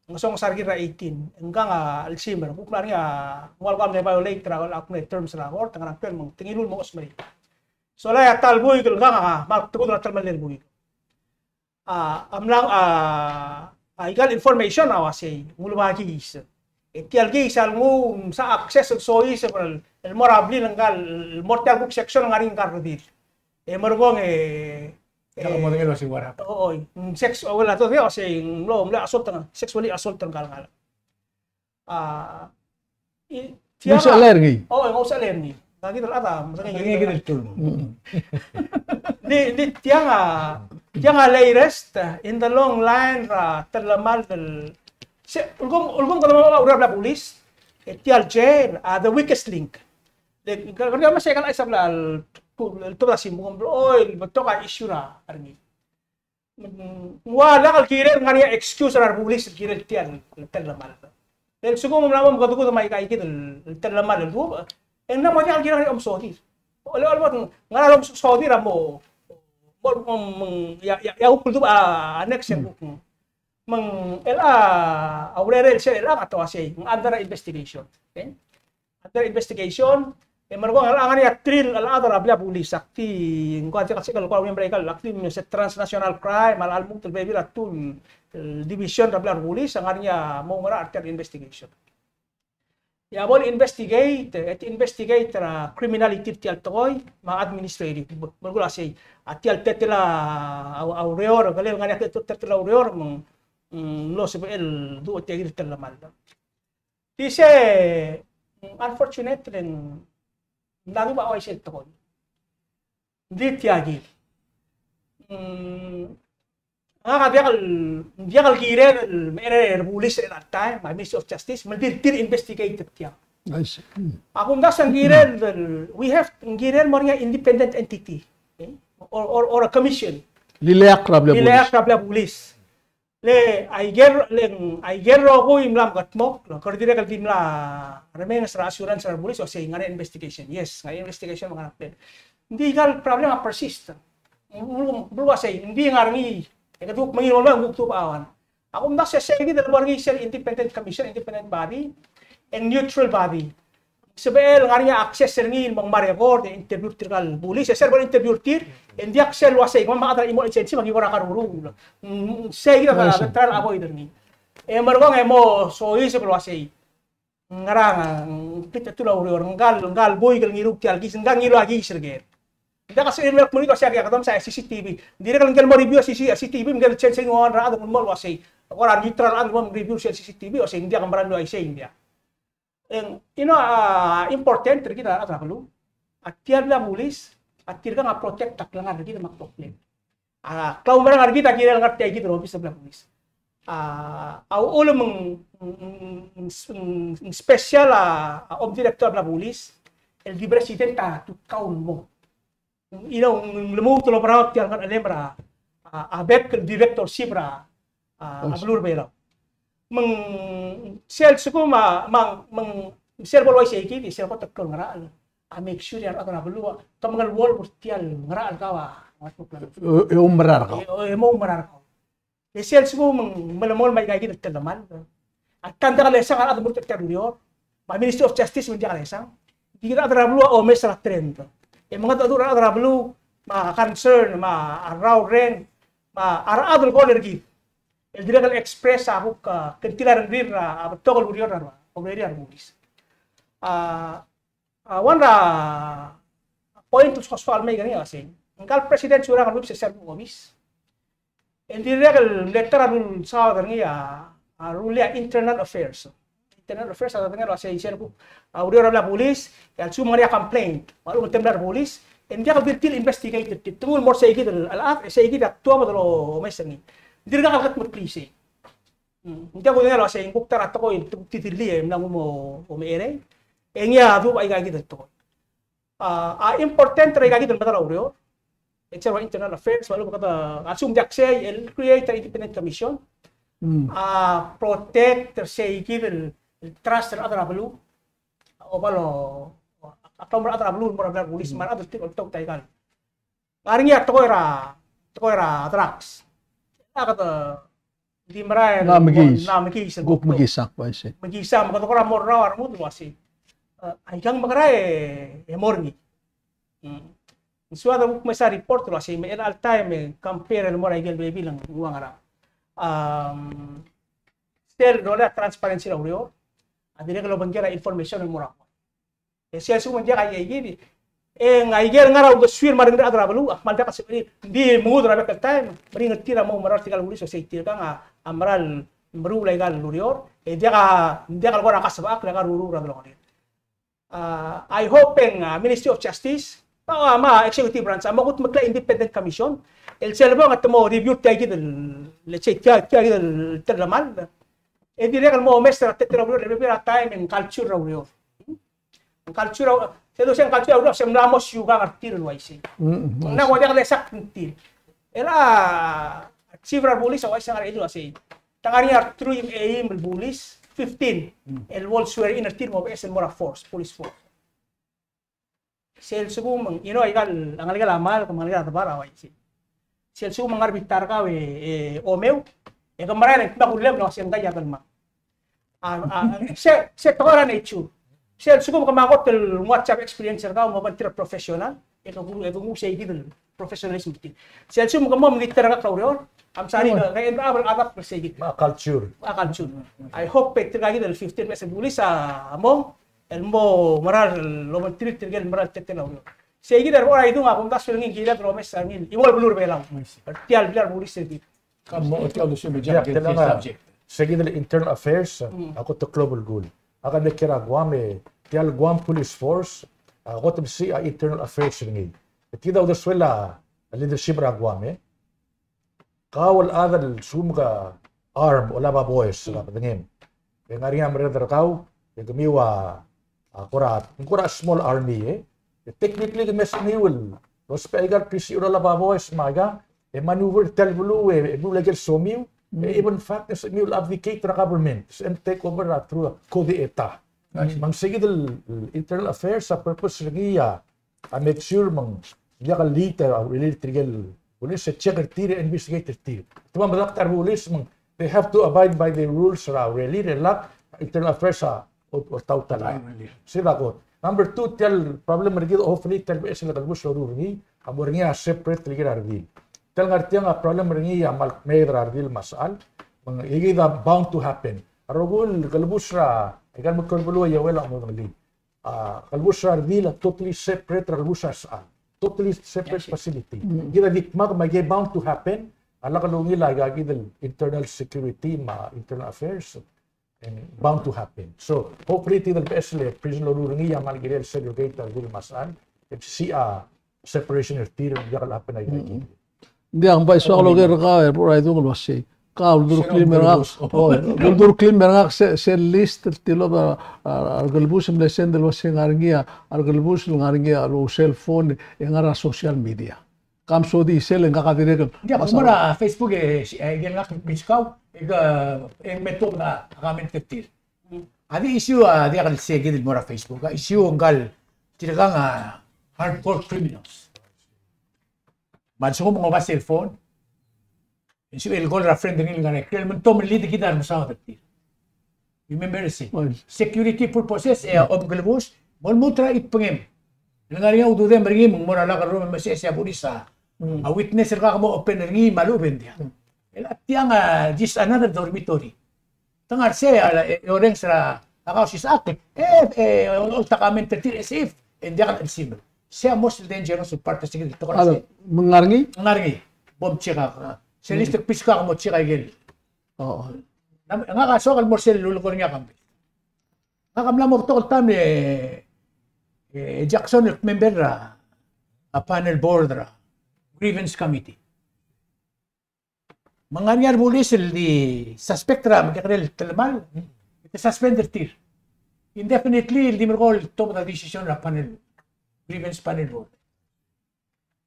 Ngesonges a rekil er a eighteen. Ngkang a lsimer. Kuk mla er ngii a, ng ua el kmo mle violate er a, a kmo terms er a court, ngerang ker me ng te ngiluu el mo chosmerii. Sola e a ta el buik el ngkang a, kmal kutebut er a telemellel el buik. A, a mla, a, a ikal information a uasei, ng uleba a case. E tia el case a lenguu, ng msa access el soiseb el, el mo er a blil ngkal, el mo er tia el kuk section el ngar er ngii ngkal redil. E merekong e, e, mo er ngii el uasei what happened. O, oi, ng sex, o, well, a todei a uasei, ng mlo, mlo assault er ngii, sexually assault er ngkal ngalek. A, i, tiang a, ng ousbech er ngii. O, ng ousbech er ngii. Ngak kid el chad a, me ngii kid el tul. Ng di, ng di tiang a, tiang a latest, uh, in the long line er a telemall el, se, ulekum, ulekum kede mo oureor er a bulis, e tia el jail, a, the weakest link. Le, ng, ng, ng, me se kal chais a bla, el, el tuobed a simbung, o, el betok a issue er a, er ngii. Ng ua lak el kirel ngar er ngii a excuse er a rebulis el kirel tia el telemall. Le lsekum ng mla mo mekedekudem aika ikid el, el telemall el duubech, e ng mla mo diak el kirel a omsodir. Ole, ole, ngar er ngii a omsodir a mo, mo, mo, mo, ia, ia, ia kuk el duubech a next e kuk. Me ng, el a, a urerel sel, el a, a te uasei, ng under investigation. Okay? Under investigation, e merekong el a ngar er ngii a three el chad er a blil a bulis, ak di, ng ko a diak el sel ko el remember aika el, ak di me se transnational crime, a lmuut el bebil a two el division er a blil a bulis, a ngar er ngii a mo ngar er tia el investigation. E a bo le investigate, e te investigate er a criminality er tia el tekoi, me a administrative. Me ng kuk uasei, a tia el teletelel a, a, a ureor, kele ngar er ngii a teletelel a ureor, me ng, mm, mlo sebechel el duubech tia ikid el telemall. Di se, mm, unfortunate le ng mla duubech a uaisei el tekoi. Ng di tia kid. Mm, ngak a diak el, diak el kirel el, el, el bulis at that time, a Ministry of Justice, me ng di, di investigate er tia. I see. Mm. Ak omdasu e ng kirel el, we have, ng kirel el mo er ngii a independent entity. Okay? Or, or, or a commission. Lileakl er a blil a bulis. Lileakl er a blil a bulis. Le, aike el, le, aike el rokui a mla mekedmokl, kede dirrek el di mla remains er a assurance er a bulis, uasei ngar er ngii a investigation. Yes, ngar er ngii a investigation me ngar er ngii a plan. Ng di aika el problem a persist. Ng, ng, ng uasei, ng di ngar er ngii, e kede kuk mengiil el mo, ng kuk duubech a one. Ak omdasu e sei kid el mo er ngii sel independent commission, independent body, and neutral body. Sebechel ngar er ngii a access er ngii el mo ngmai a record, e interview er tirka el bulis, e sel bo le interview er tir, e ng diak sel uasei, kemam a chad er a chimo el agency, me aki kora karuruul. Mm, sei kid a, a, try el avoid er ngii. E merekong e mo soiseb el uasei. Ngerang, ng, ng, pit a tul a ureor, ngka el, ngka el buik el ngiruul tia el case, ngka el ngiluu a case er ker. Ng diak a sebechir el mle kmo ng di uasei a kede mesa a C C T V. Ng dirrek el ngike el mo review a C C, a C C T V, me ng kede change er ngii a rechad el mo uasei. Kora neutral el chad el mo review sel C C T V, uasei ng diak a mera el uaisei, ng diak. E ng, you know, a, important er kid a rechad er a beluu. A tia el bulis, a tirkang a protect a klengar er kid me a kloklir. A klaumerang er kid a kirel ngar tia kid el obis er a bulis. A, a uchul me ng, ng, ng, ng, ng special a, a om director er a bulis, el di president a tutkau el mo. You know, ng lmuut el oberaod tia el ngar er a, a, a bek el directorship er a, a, a beluu er a Belau. Me ng sel lsekum a, me ng, me ng sel bo el uaisei kid, e sel kot el klou el ngerachel a make sure a rechad er a beluu a, te mengeluolu er tia el ngerachel el kau a, e, e oumera er kau. E, e mo oumera er kau. E sel lsekum me ng melemolem aika kid el telemall. A ta ng diak lesang a rechad el mo er tia el ureor. Me a Ministry of Justice me ng diak lesang. Di kid a rechad er a beluu a omes er a trend. E mengedecheduch er a rechad er a beluu, me a concern, me a rraureng, me a rechad el call er kid. El dirrek el express a kuk, a, kngtil a rengrir er a, a betok el ureor er a, a urerir a rebulis. A, A, one er a point el soal el mei er ngii a sei. Ngka el President Surangel el Whipps a sel bo lobis. E ng dirrek el letter a rulesaod er ngii a, a rullii a Internal Affairs. Internal Affairs a dengei el uasei sel kuk, a, ureor er a blil a bulis, e a lsekum ng ngar er ngii a complaint, me a lechub e ng temel a rebulis, e ng diak el di tir el investigate er tir. Te nguu el mo er sei kid el, el chad, e sei kid a tuobed el omes er ngii. Ng dirkak el kedmeklii sei. Mm. Ng diak kudengei el uasei ng kuk ta er a tekoi el te kuk di tir el, e mla nguu el mo omecherei. E ngii a duubech aika kid el tekoi. A, a important er aika kid el medal a ureor. E sel ua Internal Affairs, me a lechub e kede, a lsekum ng diak sei, el create a independent commission. Mm. A protect er sei kid el, el trust er a rechad er a beluu. Oba lo, a, a klaumera a rechad er a beluu el mo er a blil a bulis, me a rechad el tir el oltak aika el Ngar er ngii a tekoi er a, tekoi er a drugs. A kede di merael, ng mekiis. Ng mekiis, ng kuk mekiis a, ko uaisei. Mekiis a, me kede kora mo rrau a rengud el uasei. E, aikang mekera e, e mo er ngii. Mm. Ng soad a kuk mesa report el uasei, me chelecha el taem e compare el mo er a ikel bebil e ng ua ngerang. Am, sel rolel a transparency er a ureor, a dirrek el obengkel a information el mo er a E sel lsekum ng diak a ikakid, e ng aikel ngar er a uldesuir me a rengrir a rechad er a beluu, a kmal diak a sebechir. Ng di mengud er a bek el taem, meringel tir a mo mera er tirka el bulis, e sei tirkang a, a mera el meruul aika el ureor, e diak a, diak el kora kasebechakl er aika el ureor er a delongelir. A, I hope e ng, a, Ministry of Justice, a, me a executive branch, a mo kudmeklii a independent commission, el sel bong e te mo review tia kid el, let's say, tia, tia kid el telemall. E dirrek el mo omes er a teletelel a ureor, e bebil er a taem e ng culture er a ureor. Ng culture er a, se dosang culture er a ureor, se mla mo siukang er tir el uaisei. Mm, ng mla mo diak lesakl er tir. E a chief er a bulis a uaisei ngar er ngii el uasei. Te ngar er ngii a truich me a eim el bulis, fifteen, el bo el swear in er tir me beches el mo er a force, police force. Sel lsekum, you know, aika el ngelekel a Malk, me a ngelekel a Debar a uaisei. Sel lsekum ng ngar er a bita er kau e, e, omeu, e ke merael e ng kmal kullem el uasei ngkai a delmang. A, a, se, se tekoi er a nature. Sel lsekum ke mla kot el nguu a job experience er kau me bo er tir a professional, e ke nguu, e ke nguu sei kid el professionalism er tir. Sel lsekum ke mo mengit er kau er a ureor, I'm sorry, ke, ke end up el adapt er sei kid. A culture. A culture. I hope e tirka kid el fifteen me a sel bulis a mong, el mo mera el obengterir tirke el mera el teletelel a ureor. Sei kid a rechad er a idung a kumdasu el ngii el kired el omes a ngii el ua el beluu er a Belau er tia el blil a rebulis er kid. Ka mo tia el uasei me, yeah, tia el subject. Sei kid el internal affairs a kot el klou el kul. A ka de kiei er a Guam e tia el Guam Police Force a kot el mesisiich a internal affairs er ngii. E kid a uldesuel a leadership er a Guam e kau el chad el lsekum ke arm, olab a boes, olab a bedengem, e ng ngar er ngii a merreder er kau, e kemiu a, a kora, kora small army, e. E technically ke meskemiu el ousbech aika el klisichir el olab a boes me aika, e maneuver er tia el beluu, e, e beluu el ikel somiu, e even fact e meskemiu el abdicate er a government, e take over a through a coup d'etat. Me ng sei kid el, el internal affairs a purpose er ngii a a make sure me ng diak el lead a urerir er tirke el bulis, e check er tir e investigate er tir. Te mo medakt a rebulis me ng they have to abide by the rules er a urerir e lak internal affairs a ol-, oltaut a llach. Sei a kot. Number two, tia el problem er kid, hopefully tia el beches el kelebus el loruul er ngii a mo er ngii a separate el kirel a redil. Tia el ngar tiang a problem er ngii a kmal kmeed er a redil me a sechal, me ng kid a bound to happen. A rokui el kelebus er a, aika el meklou el beluu a Ioel a mo dengelii. A kelebus er a redil a totally separate er a kelebus er a sechal. Totally separate facility. Kid a di dmak me a ikei bound to happen a lak lungil a ikakid el internal security me a internal affairs and bound to happen. So hopefully tia el beches el prison el loruul er ngii a kmal kirel el segregate a redil me a sechal, e mesisiich a separation er tir, e diak el happen a ikakid. Ng diak, bai soak el oker er kau e Rubak Idung el uasei. Kau a uldurokl el mer ngak, o, uldurokl el mer ngak se, se list el tilobed a, a, a rekelebus el mle send el uasei ngar er ngii a, a rekelebus el ngar er ngii a cell phone, e ngar er a social media. Kam sodii sel e ngak a dirrek el. Ng diak, mo er a Facebook e, si, e, ngak el page er kau, e ke, e ng me tuobed a comment er tir. A di issue a diak el sei kid el mo er a Facebook, a issue ngka el tirkang a hardcore criminals. Me a lsekum ng oba cell phone, e ng sebechel el call er a friend er ngii el ngar er a ikrel me te mo lead er kid a remesaod er tir. Remember, se security purposes, e a omekelebus, mo lmuut er a chitbengem el ngar er ngii a ududem er ngii me ng mo er a locker room el mesesei a bulis a witness er kau, ke mo open er ngii me a lechub e ng diak. E a tiang a just another dormitory. Te ngar er sei a, e, orrenges er a Kausisechakl, e, e, oltak a comment er tir as if e ng diak el chelsel. Sei a most dangerous part er se kid el tekoi er sei. Me ng ngar er ngii? Ng ngar er ngii. Bo mcheck a, sel list el page er kau, mo check a ikel. Ngak a soak el mo er sel lulekoi er ngii a Kambes. Ngak a mla mo betok el taem e, e Jackson el member er a, a panel board er a grievance committee. Me ng ngar er ngii a rebulis el di suspect er a mekekerei el telemall, e te suspend er tir indefinitely el di merekong el tuobed a decision er a panel, grievance panel board.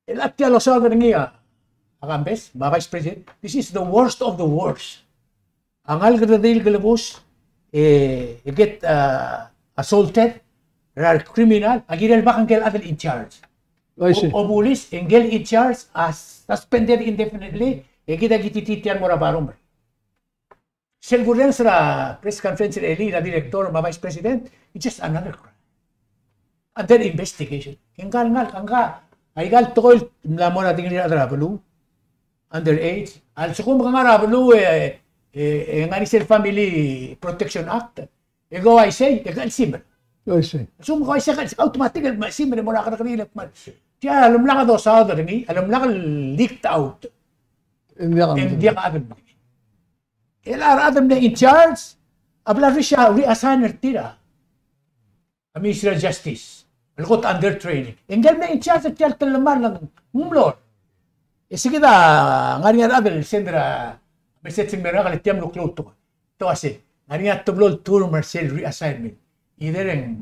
E a tia el losaod er ngii a Kambes me a vice president, this is the worst of the worst. A ngalek el redil el kelebus e, e get, uh, assaulted er a recriminal, a kirel bak ngike el chad el in charge. I see. O, obulis, e ngike el in charge a suspended indefinitely, e kid a kititii tia el mo er a barum. Sel kurrenges er a press conference er a elii er a director me a vice president, it's just another crime. Under investigation. Ke ngka el ngalek, ngka, aika el tekoi el mla mo er a tekingir a rechad er a beluu, underage. A lsekum ke ngar er a beluu e, e, e ngar er ngii sel Family Protection Act, e ke uaisei, e ke chelsel. Uaisei. A lsekum ke uaisei, ke chelsel, automatic el chelsel el mo er a kerrekeriil el kmal. Tia a lemlak a dosaod er ngii, a lemlak el leaked out. E ng diak a chad el mle. E a rechad el mle in charge a bla re-, reassign er tir a Ministry of Justice el kot under training. E ngike el mle in charge er tia el telemall a ng mlo er. E se kid a ngar er ngii a rechad el send er a message el mer ngak el tia el mlo klou el tekoi. Te uasei, ngar er ngii a teblo el term er sel reassignment. Either e ng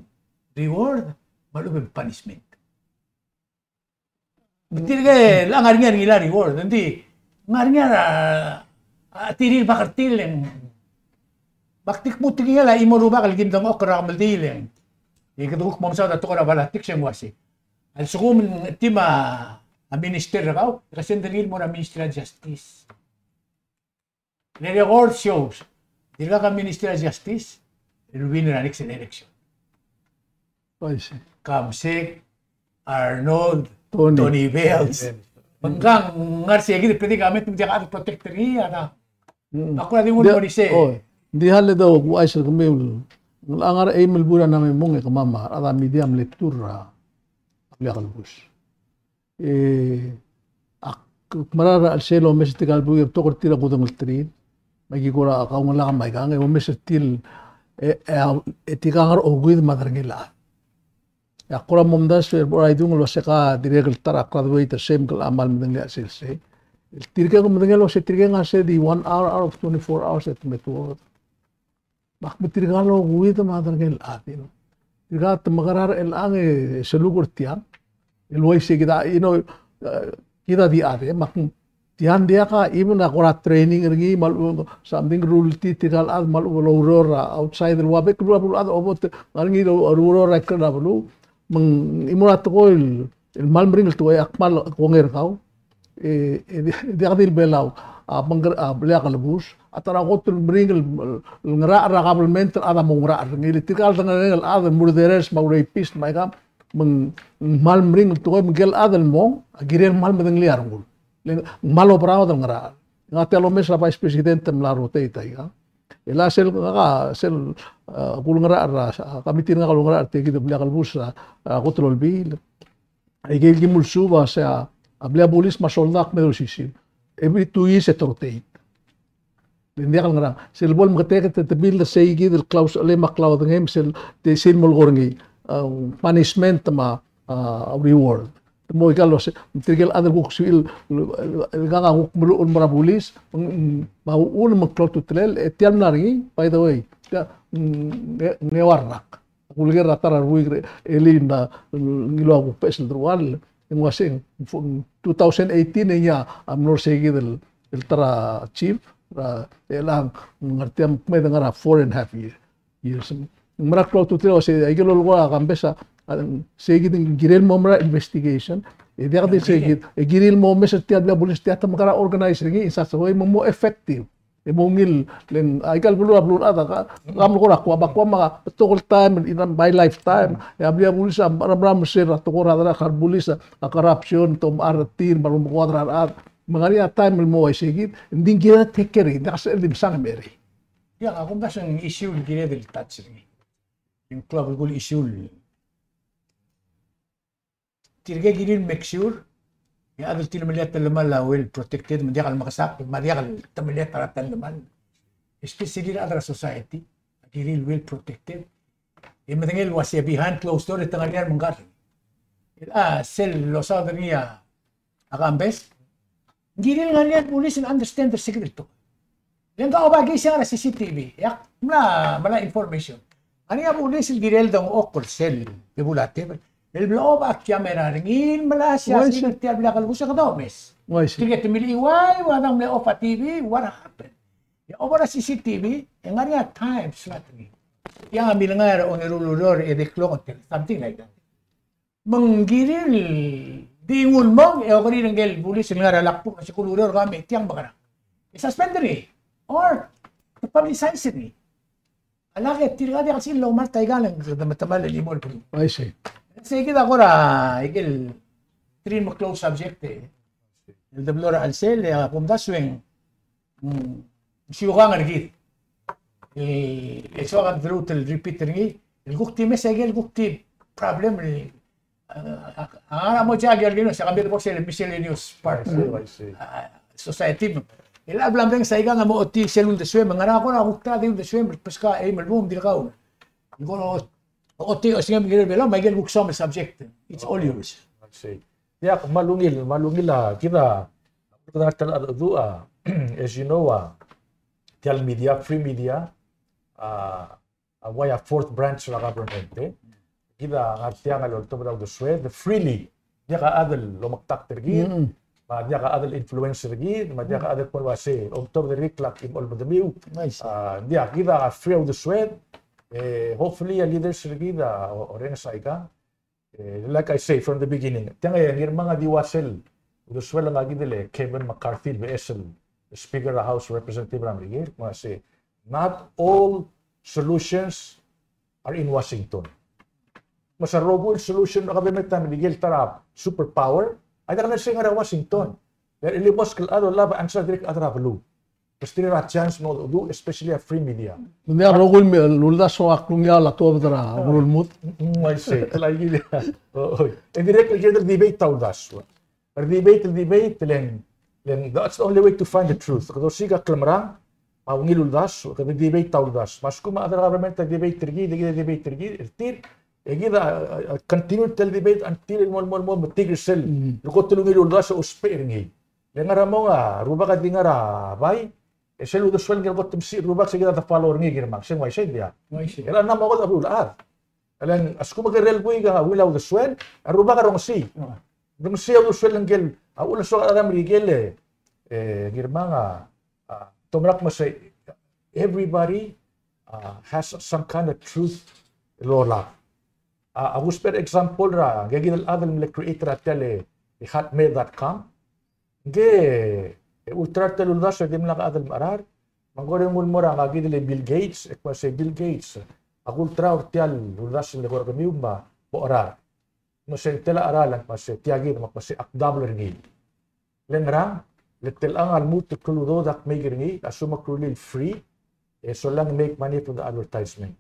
reward me a lechub e ng punishment. Me tirke el ngar er ngii a ngilai a reward, ng di ngar er ngii a, a, tir el bak er tir el ng Me ak di kmo tirke el chimo el rubak el kim dengchokl er a kemeldiil e ng, e kede kuk mo mesaod a tekoi er a politics e ng uaisei. A lsekum ng team a, a minister er kau, e ke send er ngii el mo er a Ministry of Justice. Le record shows, dirkak a Ministry of Justice el win er a next election. Uaisei. Kamsek, Arnold, Tony. Tony Bells. Tony Bells. Me ng ngar sei kid el predicament me ng diak a chad el protect er ngii a ta. Mm. Ak kora di nguu el mo er isei. Oh, ng di a le di ouchais er kemiu el ngar er a eim el buil er a mla me mong e kemam a rechad er a media a mle tour er a blil a kelebus. E, ak mera er a chelsel omes er tirka el buik e betok er tir a kudengelterir. Me aki kora kaungelak me aikang, e omes er tir, e, e, e tirka a ngar er a okeuid me a derengel a chad. E ak kora momdasu er a bo er a idung el uase ka dirrek el ta er a graduate er sei me ke kmal medengelii a chelsel sei. Tirke a medengei el uase tirke a ngar sei di one hour out of twenty-four hours e te me tuobed. Me ak me tirka el okeuid me a derengel a chad, you know. Tirka te mekerang e chelechang e se luk er tiang. El uaisei kid a, you know, eh, kid a di chad, e me ak tiang diak a, even a kora training er ngii, me a lechub, something rule tir, tirka el chad, me a lechub el oureor er a outside el ua bek el ua beluu el chad, obot, ngar er ngii el oureor er a ikrel a beluu, me ng chimo er a tekoi el, el kmal meringel el tekoi, ak kmal kongei er kau. E, e di, diak di el Belau, a, bengker, a, blil a kelebus, a ta er a kot el meringel el, el ngerachel er a government el chad a mo ngerachel er ngii, le tirka el dengerenger el chad el murderers me a rapist me aikang, me ng, ng kmal meringel el tekoi, me ngike el chad el mong, a kirel kmal medengelii a rengul. Le ng kmal oberaod el ngerachel. Ngak a tia el omes er a Vice President el mla rotate aika. E le sel ngak a sel, eh, kulengerachel er a, a committee er ngak a kulengerachel er tia kid el blil a kelebus er a, a kot el olbiil. Aike el ki mulsuub a se a, a blil a bulis me a soldau a kmeed el osisiu. Every two years e te rotate. Le ng diak el ngerang. Sel bo el meketeket e te build er sei kid el klausechelei me a klaodengei me sel, te sel molekoi er ngii, a, punishment me a, a, reward. Te mo aika el uase, tirke el chad el kuk sebechir el, el, el ngak a kuk meluchel el mo er a bulis, me a uchul me ng klou a ultutelel, e tia el mla er ngii, by the way, tia, mm, nge, nge ua el rak. Kuleker er a ta er a ruik er a elii me a ngiluu a kuk beches el deruchall, e ng uaisei, two thousand eighteen e ngii a mlo er sei kid el, el ta er a chief, er a, e chelechang, ng ngar tia me kmeed e ngar er a four and a half year, years. Ng mera el klou a ultutelel el uase, aike el lolekoi a Kambes a, a, sei kid ng kirel mo mera el investigation, e diak di sei kid, e kirel mo omes er tia el blil a bulis tia te mekera organize er ngii in such a way me ng mo effective. E mo ungil, le ng, aika el beluu er a beluu er a chad, ka, ka mlo kora kua, me a kua me a betok el taem, in my lifetime, e a blil a bulis a merael merael er sel tekoi er a drug, a bulis a, a corruption, te omechar er tir, me a lomekoad er a rechad. Me ng ngar er ngii a taem el mo uaisei kid, ng di ng kired el take care er ngii, ng diak sel di mesang e merei. Ia, a kumdasu ng issue el kired el touch er ngii. Ng klou a belkul issue el Tirke kirir el make sure e a chad el tilemellii a telemall a well protected, me ng diak el mekesakl, me ng diak el temellii a ta er a telemall. Especially a rechad er a society a kirir el well protected. E medengei el uase behind closed door e te ngar er ngii a remengkar. A sel losaod er ngii a Kambes, ng kirir el ngar er ngii a bulis el understand er se kid el tekoi. Le ng kau a oba case er a C C T V, e ak mla, mla information. Ng ngar er ngii a bulis el kirel dengchokl er sel bebul a tebel el bla oba camera er ngii el melai a siasing er tia el blil a kelebus e kede omes. Tirke te milechii, why, why a dang mle off a T V, what happened? E oba er a C C T V, e ng ngar er ngii a time slot er ngii. Tiang a milengai er a ongeru el ureor e di klok, something like that. Me ng kirir el di nguu el mong, e okerir ngike el bulis el ngar er a lak kuk, se kuk ureor er kau me tiang mekerang. E suspend er ngii, or te publicize er ngii. A lak e tirka diak el sel lomart aika el ng kede metemall el chimo el beluu. I see. Sei kid a kora ikel three me a close subject e. El de blo er a chelsel, e a kumdasu e ng Mm, siukang er kid. E, e soak a deruul el repeat er ngii, el kuk di mesa ikel kuk di problem el, a, a, a, a mo diak el kino, se kambia de bo sel miscellaneous part. Oh, I see. A, society. El a bla mreng saikang a mo ochotii sel uldesuem, ngera kora kuk ta di uldesuem, el peska eim el bung, dirkau. Kora ot-, ochotii osengem el kirel Belau, me aikel kuk soam el subject. It's all yours. I see. Ia, kmal ungil, kmal ungil a, kid a, kid a, as you know, a, tia el media, free media, a, a, ua a fourth branch er a government, e. Kid a ngar tiang el oltobed a uldesued, freely, diak a chad el omekdakt er kid, mm, Me a diak a chad el influence er kid, me a diak a chad el kmo el uase, omtobed er ngii el kmo el medemiu. I see. A, ng diak, kid a free a uldesued, e, hopefully a leaders er kid a, o, orrenges aikang. E, like I say from the beginning, tiang e Ngirmang a di ua sel uldesuel a ngii di le Kevin McCarthy, el beches el Speaker er a House Representative er a Merikel, me a se, not all solutions are in Washington. Me se a rokui el solution er a kabelment er a Merikel el ta er a superpower, a diak el ngar er a Washington. E le moskel a dolab a answer dirrek a chad er a beluu. Pues tir a chance mo du, especially a free media. Ng diak a rokui el uldasu a klungiaol a tuobed er a beluu el lmuut. Mm, I see. Like, o, o. E dirrek el kired el debate a uldasu. A debate, a debate, le ng, le ng, that's the only way to find the truth. Kede osiik a klemerang, me a ungil uldasu, kede debate a uldasu. Me a lsekum a other government a debate er kid, e kid a debate er kid, er tir, e kid a, a, a, continue tia el debate until el mo, mo, mo, metik er sel, el kot el ungil uldasu a ousbech er ngii. Le ngar er a mong a rubak a di ngar er a bai, e sel uldesuel ngii el kot el mesiich el rubak se kid a de follow er ngii, Ngirmang, se ng uaisei, diak? Uaisei. E le ng mo kot a beluulechad. E le ng, a lsekum a kerrel buik a ungil a uldesuel, a rubak a rongesii. Rongesii a uldesuel ngike el, a uldesuel a Merikel e, e, Ngirmang a, a, te mera el kmo se, everybody, a, has some kind of truth el olab. A, a kusbech er a example er a, ngike kid el chad el mle create er a tia el, e, hotmail dot com, Ngii, e ulterau er tia el uldasu e dimlak a chad el mecherar, me ng kora nguu el mo er a ngii kid el Bill Gates, e kmo se Bill Gates, ak ulterau er tia el uldasu el mle ko er kemiu me bo cherar. Me se ng tela cheral, me se tia kid, me se ak double er ngii. Le ngerang, le telechang a lmuut el klou el udoud ak mei er ngii, a lsekum ak rullii el free, e solang make money from the advertisement.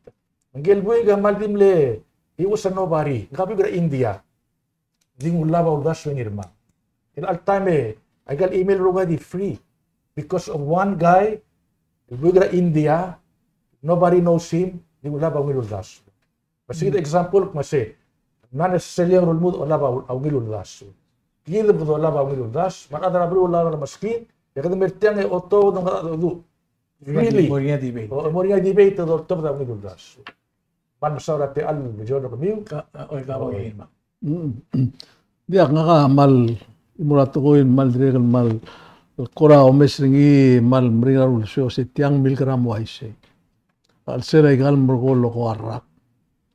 Ngike el buik a kmal di mle, he was a nobody, ngka buik er a India. Di ng ulab a uldasu e Ngirmang. El all time e, aika el email el rokui a di free. Because of one guy, el buik er a India, nobody knows him, di ng ulab a ungil uldasu. Me se kid a example, me se, not necessarily a rulmud a olab a ungil uldasu. Kid a bo dolab a ungil uldasu, me a rechad er a beluu a olab a meskin, e kede mer tiang e oto, dong kede du. Really? Mo er ngii a debate. O, mo er ngii a debate, e doltobed a ungil uldasu. Kmal mesaul er a techall el John er kemiu. Ka, a, oi, ka, oi, oi. Mm. Diak, ngak a kmal, mo er a tekoi el kmal dirrek el kmal, kora omes er ngii, kmal meringel a rulsio, se tiang milk er a mo uaisei. A chelsel aika el merekong el ko a rak.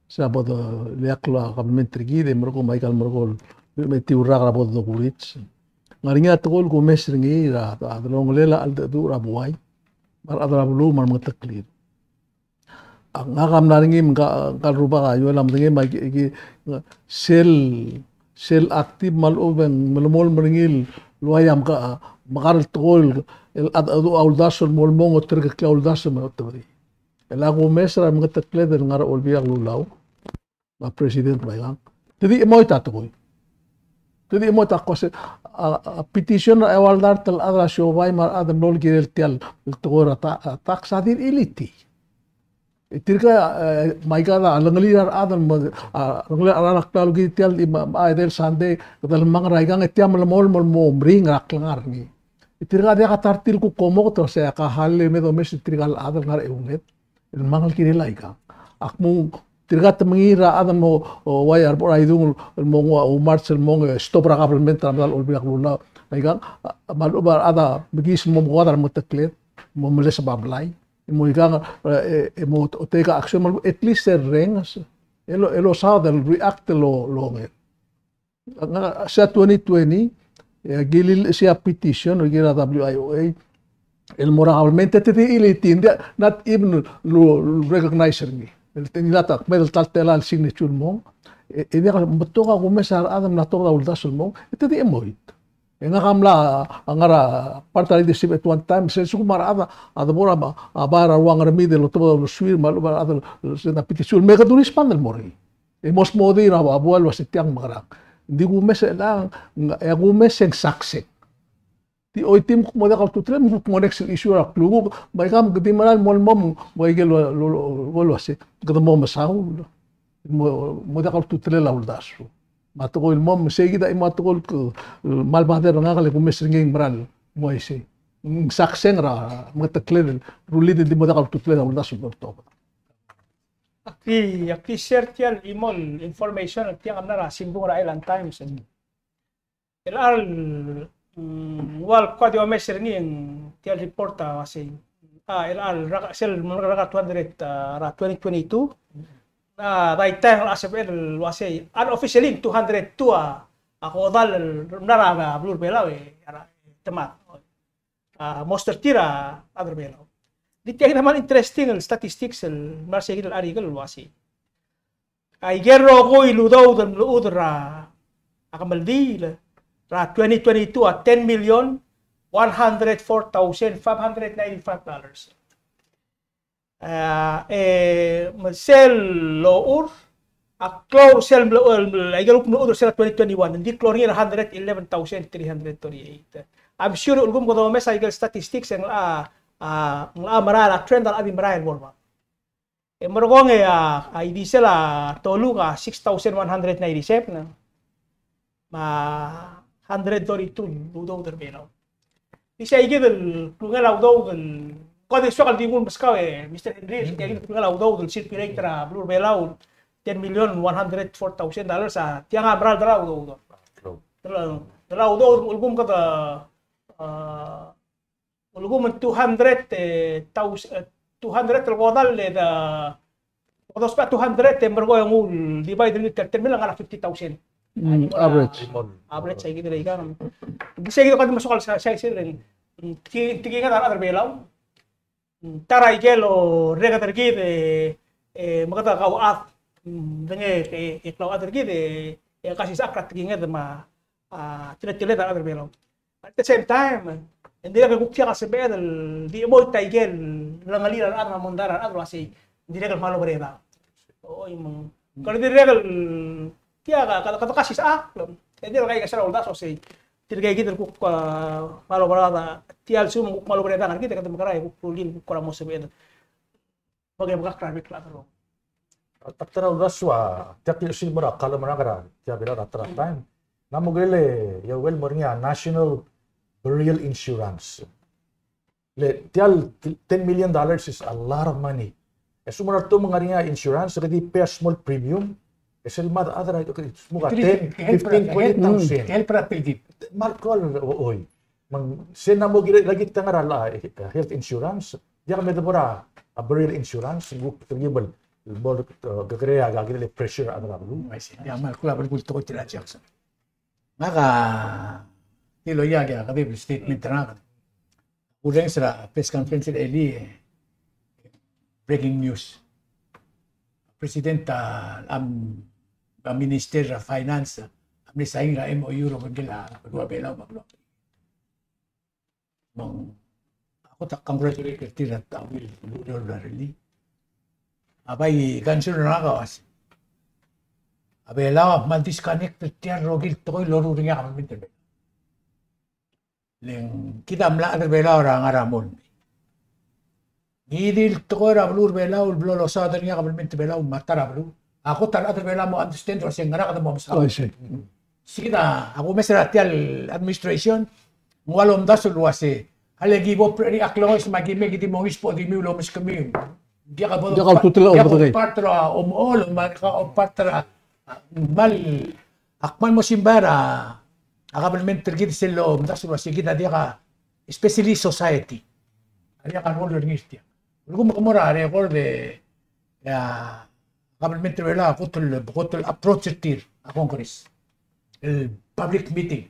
Se a bo doleakl a kabelment er kid, e merekong me aika el merekong el me tiu el rak er a bo dokurits. Ngar er ngii a tekoi el kumes er ngii er a, a delongelel a cheldecheduch er a buai. Me a rechad er a beluu me a remengeteklid. A ngak a mla er ngii me ngka, ngka el rubak a Joel a medengei me a ki, ki, sel, sel active me a lechub e ng melemolem er ngii el uai a meka, mekar el tekoi el, el cheldecheduch a uldasu el mo el mong, oterekeklii a uldasu me otebedii. El a kumes er a remengetekled el ngar er a Olbiil er a Kelulau. Me a president me aikang. Te di chemoit a tekoi. Te di chemoit a kmo se, a, a petition er a eua el dart el chad er a siobai me a rechad el mlo kirel tia el tekoi er a ta-, a tax a di ilitii. E tirka, e, me aika a lengelir a rechad el mo, a, lengelir a rechad el klalo kid tia el di me, me a edei el sandei, kede lemang er aikang e tia melemolem el mo meringel er a klengar er ngii. E tirka diak a ta er tir el kuk omoket el se a ka hall e me domes e tirka el chad el ngar er a eunged el mangel kirel aikang. Ak mo tirka te mengiil er a chad el mo, o, uai a rebo er a idung el mo nguu a, o, march el mong, e, stop er a kabelment er a medal Olbiil er a Kelulau. Aikang, a, me a lechub a rechad a mekiis el mo mekoad er a remengetekled, mo meleseb a blai, mo ikang, e, e, mo take a action, me a lechub at least e rrenges, e lo, e losaod el react el lo, longel. Ngak, se a twenty twenty, e, kilil se a petition, el kirel a W I O A, el mo er a kabelment, e te di ilitii, ng di, not even lo, lo recognize er ngii. El te ngilai a kmeed el ta el telael el signature el mong. E, e diak, betok a kumes a rechad el mla tobed a uldasu el mong, e te di chemoit. E ngak a mla, a ngar er a part er a leadership at one time, se lsekum a rechad a, a debo er a, a bai er a rua Ngermid el otobed a uldesuir, me a lechub a rechad el, el, se a petition, me kede respond el mo er ngii. E mo smodii er a buai el uase tiang mekerang. Ng di kumes e ng, e a kumes e ng sakseng. Di oitii me kuk mo diak a ultutelel, me kuk mo next issue er a klukuk, me aika me kede di merael el mo el mo, me aike el ua, lo, lo, lo, lo uase, kede mo mesaul. Mo, mo diak a ultutelel a uldasu. Me a tekoi el mo, me sei kid a chimo a tekoi el ke, kmal bother er ngak el kumes er ngii e ng merael, mo uaisei. Ng sakseng er a, mengetekled el, rullid el di mo diak a ultutelel a uldasu el oltobed. Aki, aki share tia el chimo el information el tiang a mla er a simbung er a Island Times. El chelecha el Mm, ng ua el kuk di omes er ngii e ng tia el report a uasei. A, el, el, er a, sel, er a two hundred, a, er a twenty twenty-two. A, daita e ng locha sebechel el uasei, unofficially two hundred two a, a kodall el mla er a beluu er a Belau e, a, te mad. A, most er tir a rechad er a Belau. Di tia kid a kmal interesting el statistics el mla er sei kid el article el uasei. Aike el rokui el udoud el mlechudel er a kemeldiil er a twenty twenty-two a ten million one hundred four thousand five hundred ninety-five dollars. A, e, me sel lochur a klou er sel mle-, el, aike el kuk mlechudel er sel twenty twenty-one, ng di klou er ngii er a hundred eleven thousand three hundred thirty-eight. I'm sure ulekum kede omes aike el statistics e ng locha, a, ng locha merael a trend a locha di merael el bo er bab. E merekong e a, a ildisel a toluk a six thousand one hundred ninety-seven, me a hundred thirty-two el udoud er a Belau. Di sei kid el klungel a udoud el, ko di soak el di nguu el meskau e, Mister Henry, sei kid el klungel a udoud el circulate er a beluu er a Belau, ten million one hundred four thousand dollars a, tiang a mera el dela udoud. Dela, dela udoud, ulekum kede, a, ulekum ng two hundred, e, taus-, e, two hundred el kodall e de, kede ousbech a two hundred e merekong e nguu el divide er ngii el ten million e ngar er a fifty thousand. Mm, average. Average, sei kid el ikang. Di sei kid el kede mesulang el sa-, sa-, sa-, mm, teki-, tekinged a rechad er a Belau. Mm, ta er aike el orreked er kid e, e, me kede kauchad. Mm, dengei, e, e klauchad er kid e, e, kasisechakl a tekinged me a, a, teleteled a rechad er a Belau. At the same time, e ng dirrek el kuk diak a sebeched el di chemoit aike el rengelel a rechad me a mondai er a rechad el uasei, ng dirrek el kmal oberedang. Oi, me ng, kede dirrek el, tia ka, ka, kede kasisechakl, e ng dirrek el kaikesel a uldasu el uasei, tirke kid el kuk, a, kmal oberedang, tia el lsekum ng kuk kmal oberedang er kid, e kede mekerang e kuk rullii el kuk kora mo sebeched. Oke, me ak kora bek el chad el rokui. A ta er a uldasu a, tia kid el sils el mo er a column er ngak er a, tia Belau er a ta er a time. Ng mo kirel e, ia, well, mo er ngii a National Burial Insurance. Le, tia el ten million dollars is a lot of money. E se mo er a lsekum ng ngar er ngii a insurance, ke di pay a small premium, e sel mad a chad er a, okay, smuga ten, fifteen, twenty thousand. Help er a telkib. Kmal klou el, o-, oi. Me ng, se ng mo kirel, laki te ngar er a, e, health insurance, diak me de bo er a, a burial insurance, ng kuk telkib el, el bo, e, kekerei a, a kirel el pressure a rechad er a beluu. I see. Ia, kmal klou a belkul el tekoi er tia el Jackson. Ngak a, di loia a kedeb el statement er ngak. Kurrenges er a press conference er a elii, e, breaking news. President a, am, a Minister er a Finance a mle sign er a M O U el obengkel a beluu er a Belau me a beluu. Me ng, a kot a congratulate er tir a ta el ureor er a elii. A bai concern er ngak a uasei, a Belau a kmal disconnect er tia el rokui el tekoi el loruul er ngii a kabelment er a Belau. Le ng kid a mla chad er a Belau er a ngar er a mong. Ngii di el tekoi er a beluu er a Belau el blo losaod er ngii a kabelment er a Belau me a ta er a beluu. A kot a rechad er a Belau a mo understand el uasei ngera kede mo mesaod. Oh, I see. Sei kid a kumes er tia el administration, ng ua lomdasu el uasei, a le ki bo er ngii a klengoi me aki mei, ki di mo ngii sbo di mei el omeskemiu. Diak a bo, diak a ultutelel, diak a bo part er a omechol, me a diak a part er a, a, kmal, ak kmal mo simbai er a, a kabelment er kid sel lomdasu el uasei kid a diak a, especially society, a diak a role er ngii er tia. Ulekum ke mo er a record e, a kabelment er a Belau a kot el, kot el approach er tir a Congress el public meeting.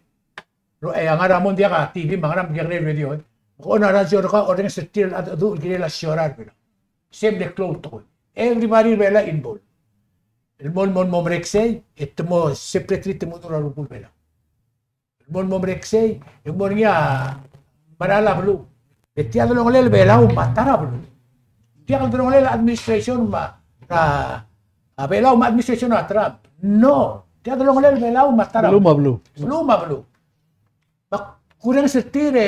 Ro, e, a ngar er a mong, diak a T V, me a ngar er a mong, diak a radio, e. Ko er a radio er kau, orrenges er tir el chad el kirel a siorai er a Belau. Se mle klou el tekoi. Everybody er a Belau involved. El mo, mo, mo merek sei, e te mo separately te mo dmu er a rokui el Belau. El mo, mo merek sei, e mo er ngii a merael a beluu. E tia delongelel a Belau me a ta er a beluu. Tia delongelel a administration me a, a Belau me a administration er a Trump. No, tia delongelel a Belau me a ta er a beluu. Beluu me a beluu. Beluu me a beluu. Me ak kurrenges er tir e,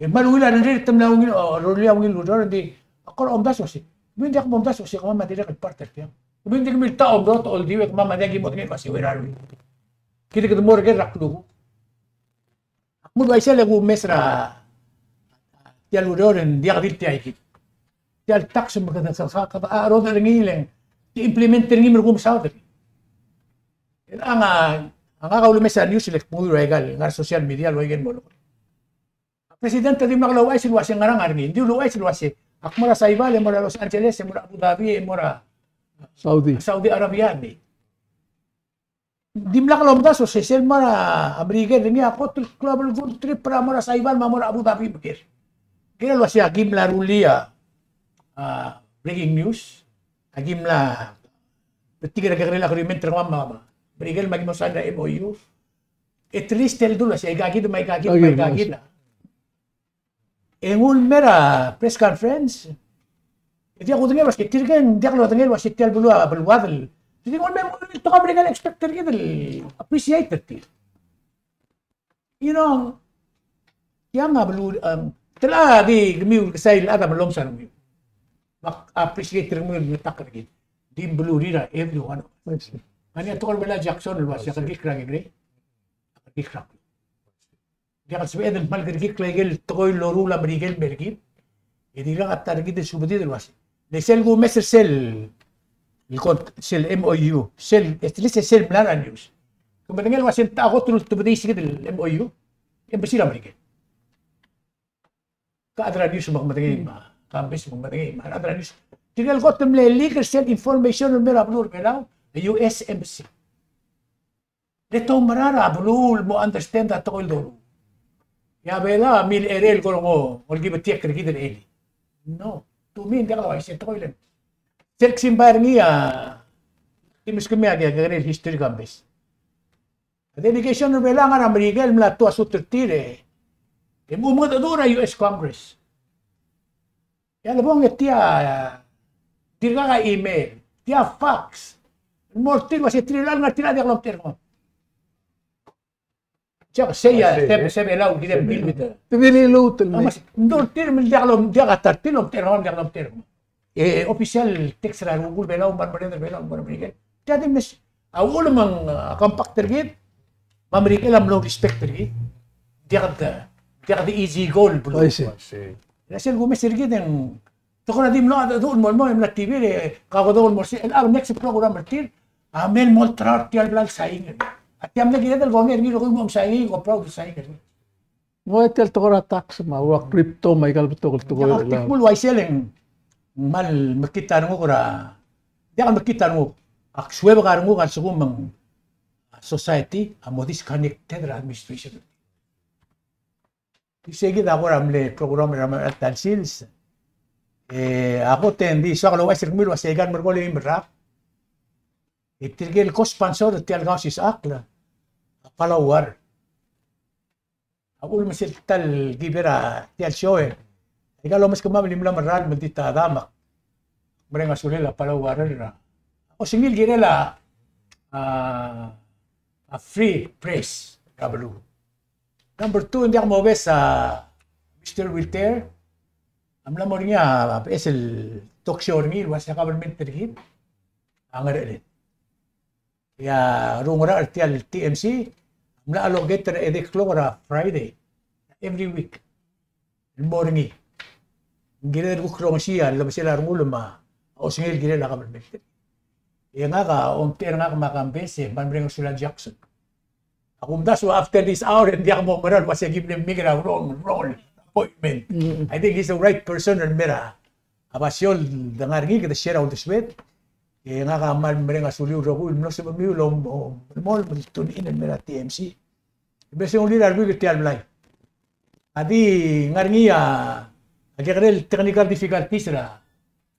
e kmal ungil a rengrir e te mla ungil, o, rullii a ungil el ureor, ng di, ak kora omdasu el uasei, me ng diak bo mdasu el uasei kemam a dirrek el part er tiang. Me ng di kemiu el ta omrot, oldiu, e kemam a diak ki mo medengei el uasei, where are we? Kid kede mo er ker er a klukuk. Ak mo uaisei e le kumes er a tia el ureor e ng diak di le tia ikid. Tia el tax me kede, kede, kede, a, rodech er ngii e le ng di implement er ngii me a rokui a mesaod er ngii. Chelechang a A ngak a ulemes a news el kmo er a ikal ngar er a social media el ua ikel mo lolekoi. A president a dimlak louchais el uase ngerang a ngar er ngii. Ng di uluuchais el uase ak mo er a Saipan, e mo er a Los Angeles, e mo er a Abu Dhabi, e mo er a Saudi, Saudi Arabia, ng di. Dimlak lomdasu e sel mo er a Merikel er ngii a kot el klou el good trip er a mo er a Saipan me a mo er a Abu Dhabi me ker. Kirel el uase aki mla rullii a, a, breaking news. Aki mla betik er a kekerei el agreement er kemam me a Merikel me aki mo sign er a M O U. At least el dul uase aika kid me aika kid me aika kid. E nguu el mei er a press conference, e diak kudengei el uase tirke ng diak lodengei el uase tia el beluu a beluad el. Tirke ng nguu el mei el tekoi a Merikel a expect er kid el appreciate er tir. You know, tiang a beluu, um, te locha di kemiu el kesai el chad a mellomes a rengmiu. Me ak appreciate er kemiu el ngetakl er kid. Di mbelurir a everyone. Ngar er ngii a tekoi el Belau a Jackson el uase a kerekikl er a kekerei, a kerekikl er a klou. Diak el sebeched el kmal kerekikl a ikel tekoi el loruul a Merikel el mer kid. E dirkak a ta er kid el subedid el uase, le sel kumes er sel, el kont-, sel M O U, sel, at least sel mla er a news. Ke medengei el uase ng techa kot el ultebedii se kid el M O U, e ng besiu er a Merikel. Ke chad er a news me ke medengei, me a Kambes me ke medengei, me a rechad er a news. Tirke el kot el mle leak er sel information el mer a beluu er a Belau, U S Embassy. Le te oumera er a beluu el mo understand a tekoi el doruul. E a Belau a mle er ngii el kora nguu, nguu el ki betik er kid el elii. No, to me ng diak el uaisei a tekoi el. Sel ksimbai er ngii a, di meskemiu a kekerei el history, Kambes. A delegation er a Belau a ngar er a Merikel el mla tuu a suit er tir e, e mo mengedecheduch er a U S Congress. E a lebong e tia, dirkak a email, tia fax. El mo er tir el uase tir el ngar er tir a diak lomtechei er kemam. Diak sei a, sei, sei Belau el kirem deal with. Te di liluut el mei. Ng di tir me ng diak lom, diak a ta er tir el lomtechei er kemam, diak lomtechei er kemam. E, official text er a rokui el Belau me a remerreder er a Belau me a Merikel. Tia di mes, a uchul me ng, a, compact er kid, me a Merikel a mlo respect er kid. Diak de, diak de easy go el beluu. I see. I see. E a sel kumes er kid e ng, te kora di mlo, a, du, mo, mo, mla T V e, ka ko du, mo, sel, a, next program er tir, a mle mo olterau er tia el bla el sign. A tia mle kired el kongei er ngii el rokui el mo sign, ko proud el sign er ngii. Ng ua tia el tekoi er a tax me a ua crypto me aika el betok el tekoi. Diak a kuk mle uaisei e ng kmal mekngit a renguk er a, diak el mekngit a renguk. Ak suebek a renguk a lsekum ng, a, society a mo disconnected er a administration. Isei kid a kora mle program er a, er a ta el sils. E, a kot e ng di soak el ouchais er kemiu el uase aika el merekong el eim el rak, e tirke el co-sponsor er tia el Kausisechakl a Palau Water. A uchul me sel ta el ki ber a tia el show e, aika el omeskemam el mla merael me ng di ta a damak. Mereng a sulel a Palau Water er a osengel el kirel a, a, a free press er a beluu. Number two, ng diak mobes a Mister Wilter a mla mo er ngii a beches el talk show er ngii el uase a government er kid a ngerechelel. E a rungurachel er tia el T M C a mla allocate er a edei el klok er a Friday every week el mo er ngii. Ng kired el kuk rongesii a lobesel a rengul me a osengel el kirel a government. E ngak a omtechei er ngak me a Kambes e kmal mereng a sulir a Jackson. A kumdasu a after this hour e ng diak mo mera el uase ki mle make er a wrong, wrong appointment. Mm. I think he's the right person el mera. A basio el de ngar er ngii, kede share a uldesued. E ngak a kmal mereng a suliu el rokui el mlo sebechemiu el om, om, el mo, el tune in el mera T M C. E mle sengulir a renguk er tia el blai. A di ngar er ngii a, a kekerei el technical difficulties er a,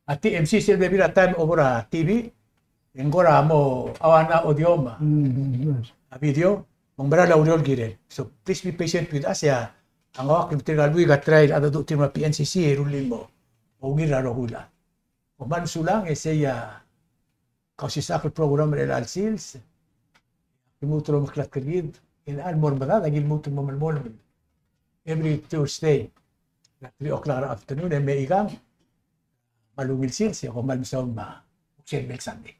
a T M C sel bebil er a taem over a T V. E ng kora mo, a ua ngii a audio me a, mm, yes, a video, me ng mera el oureor el kirel. So please be patient with us, e a, a ngak me tirka el buik a try el cheldecheduch er tir me a P N C C e rullii el mo, mo ungil er a rokui el chad. Kom kmal mesulang, e sei a Kausisechakl el program er chelecha el sils. Ki lmuut el omeklatk er kid, e a chelecha el mo er medad a ki lmuut el mo melemolem every Thursday er a three o'clock er a afternoon, e me ikang, kmal ungil sils, e kom kmal mesaul me a oksel mei el Sunday.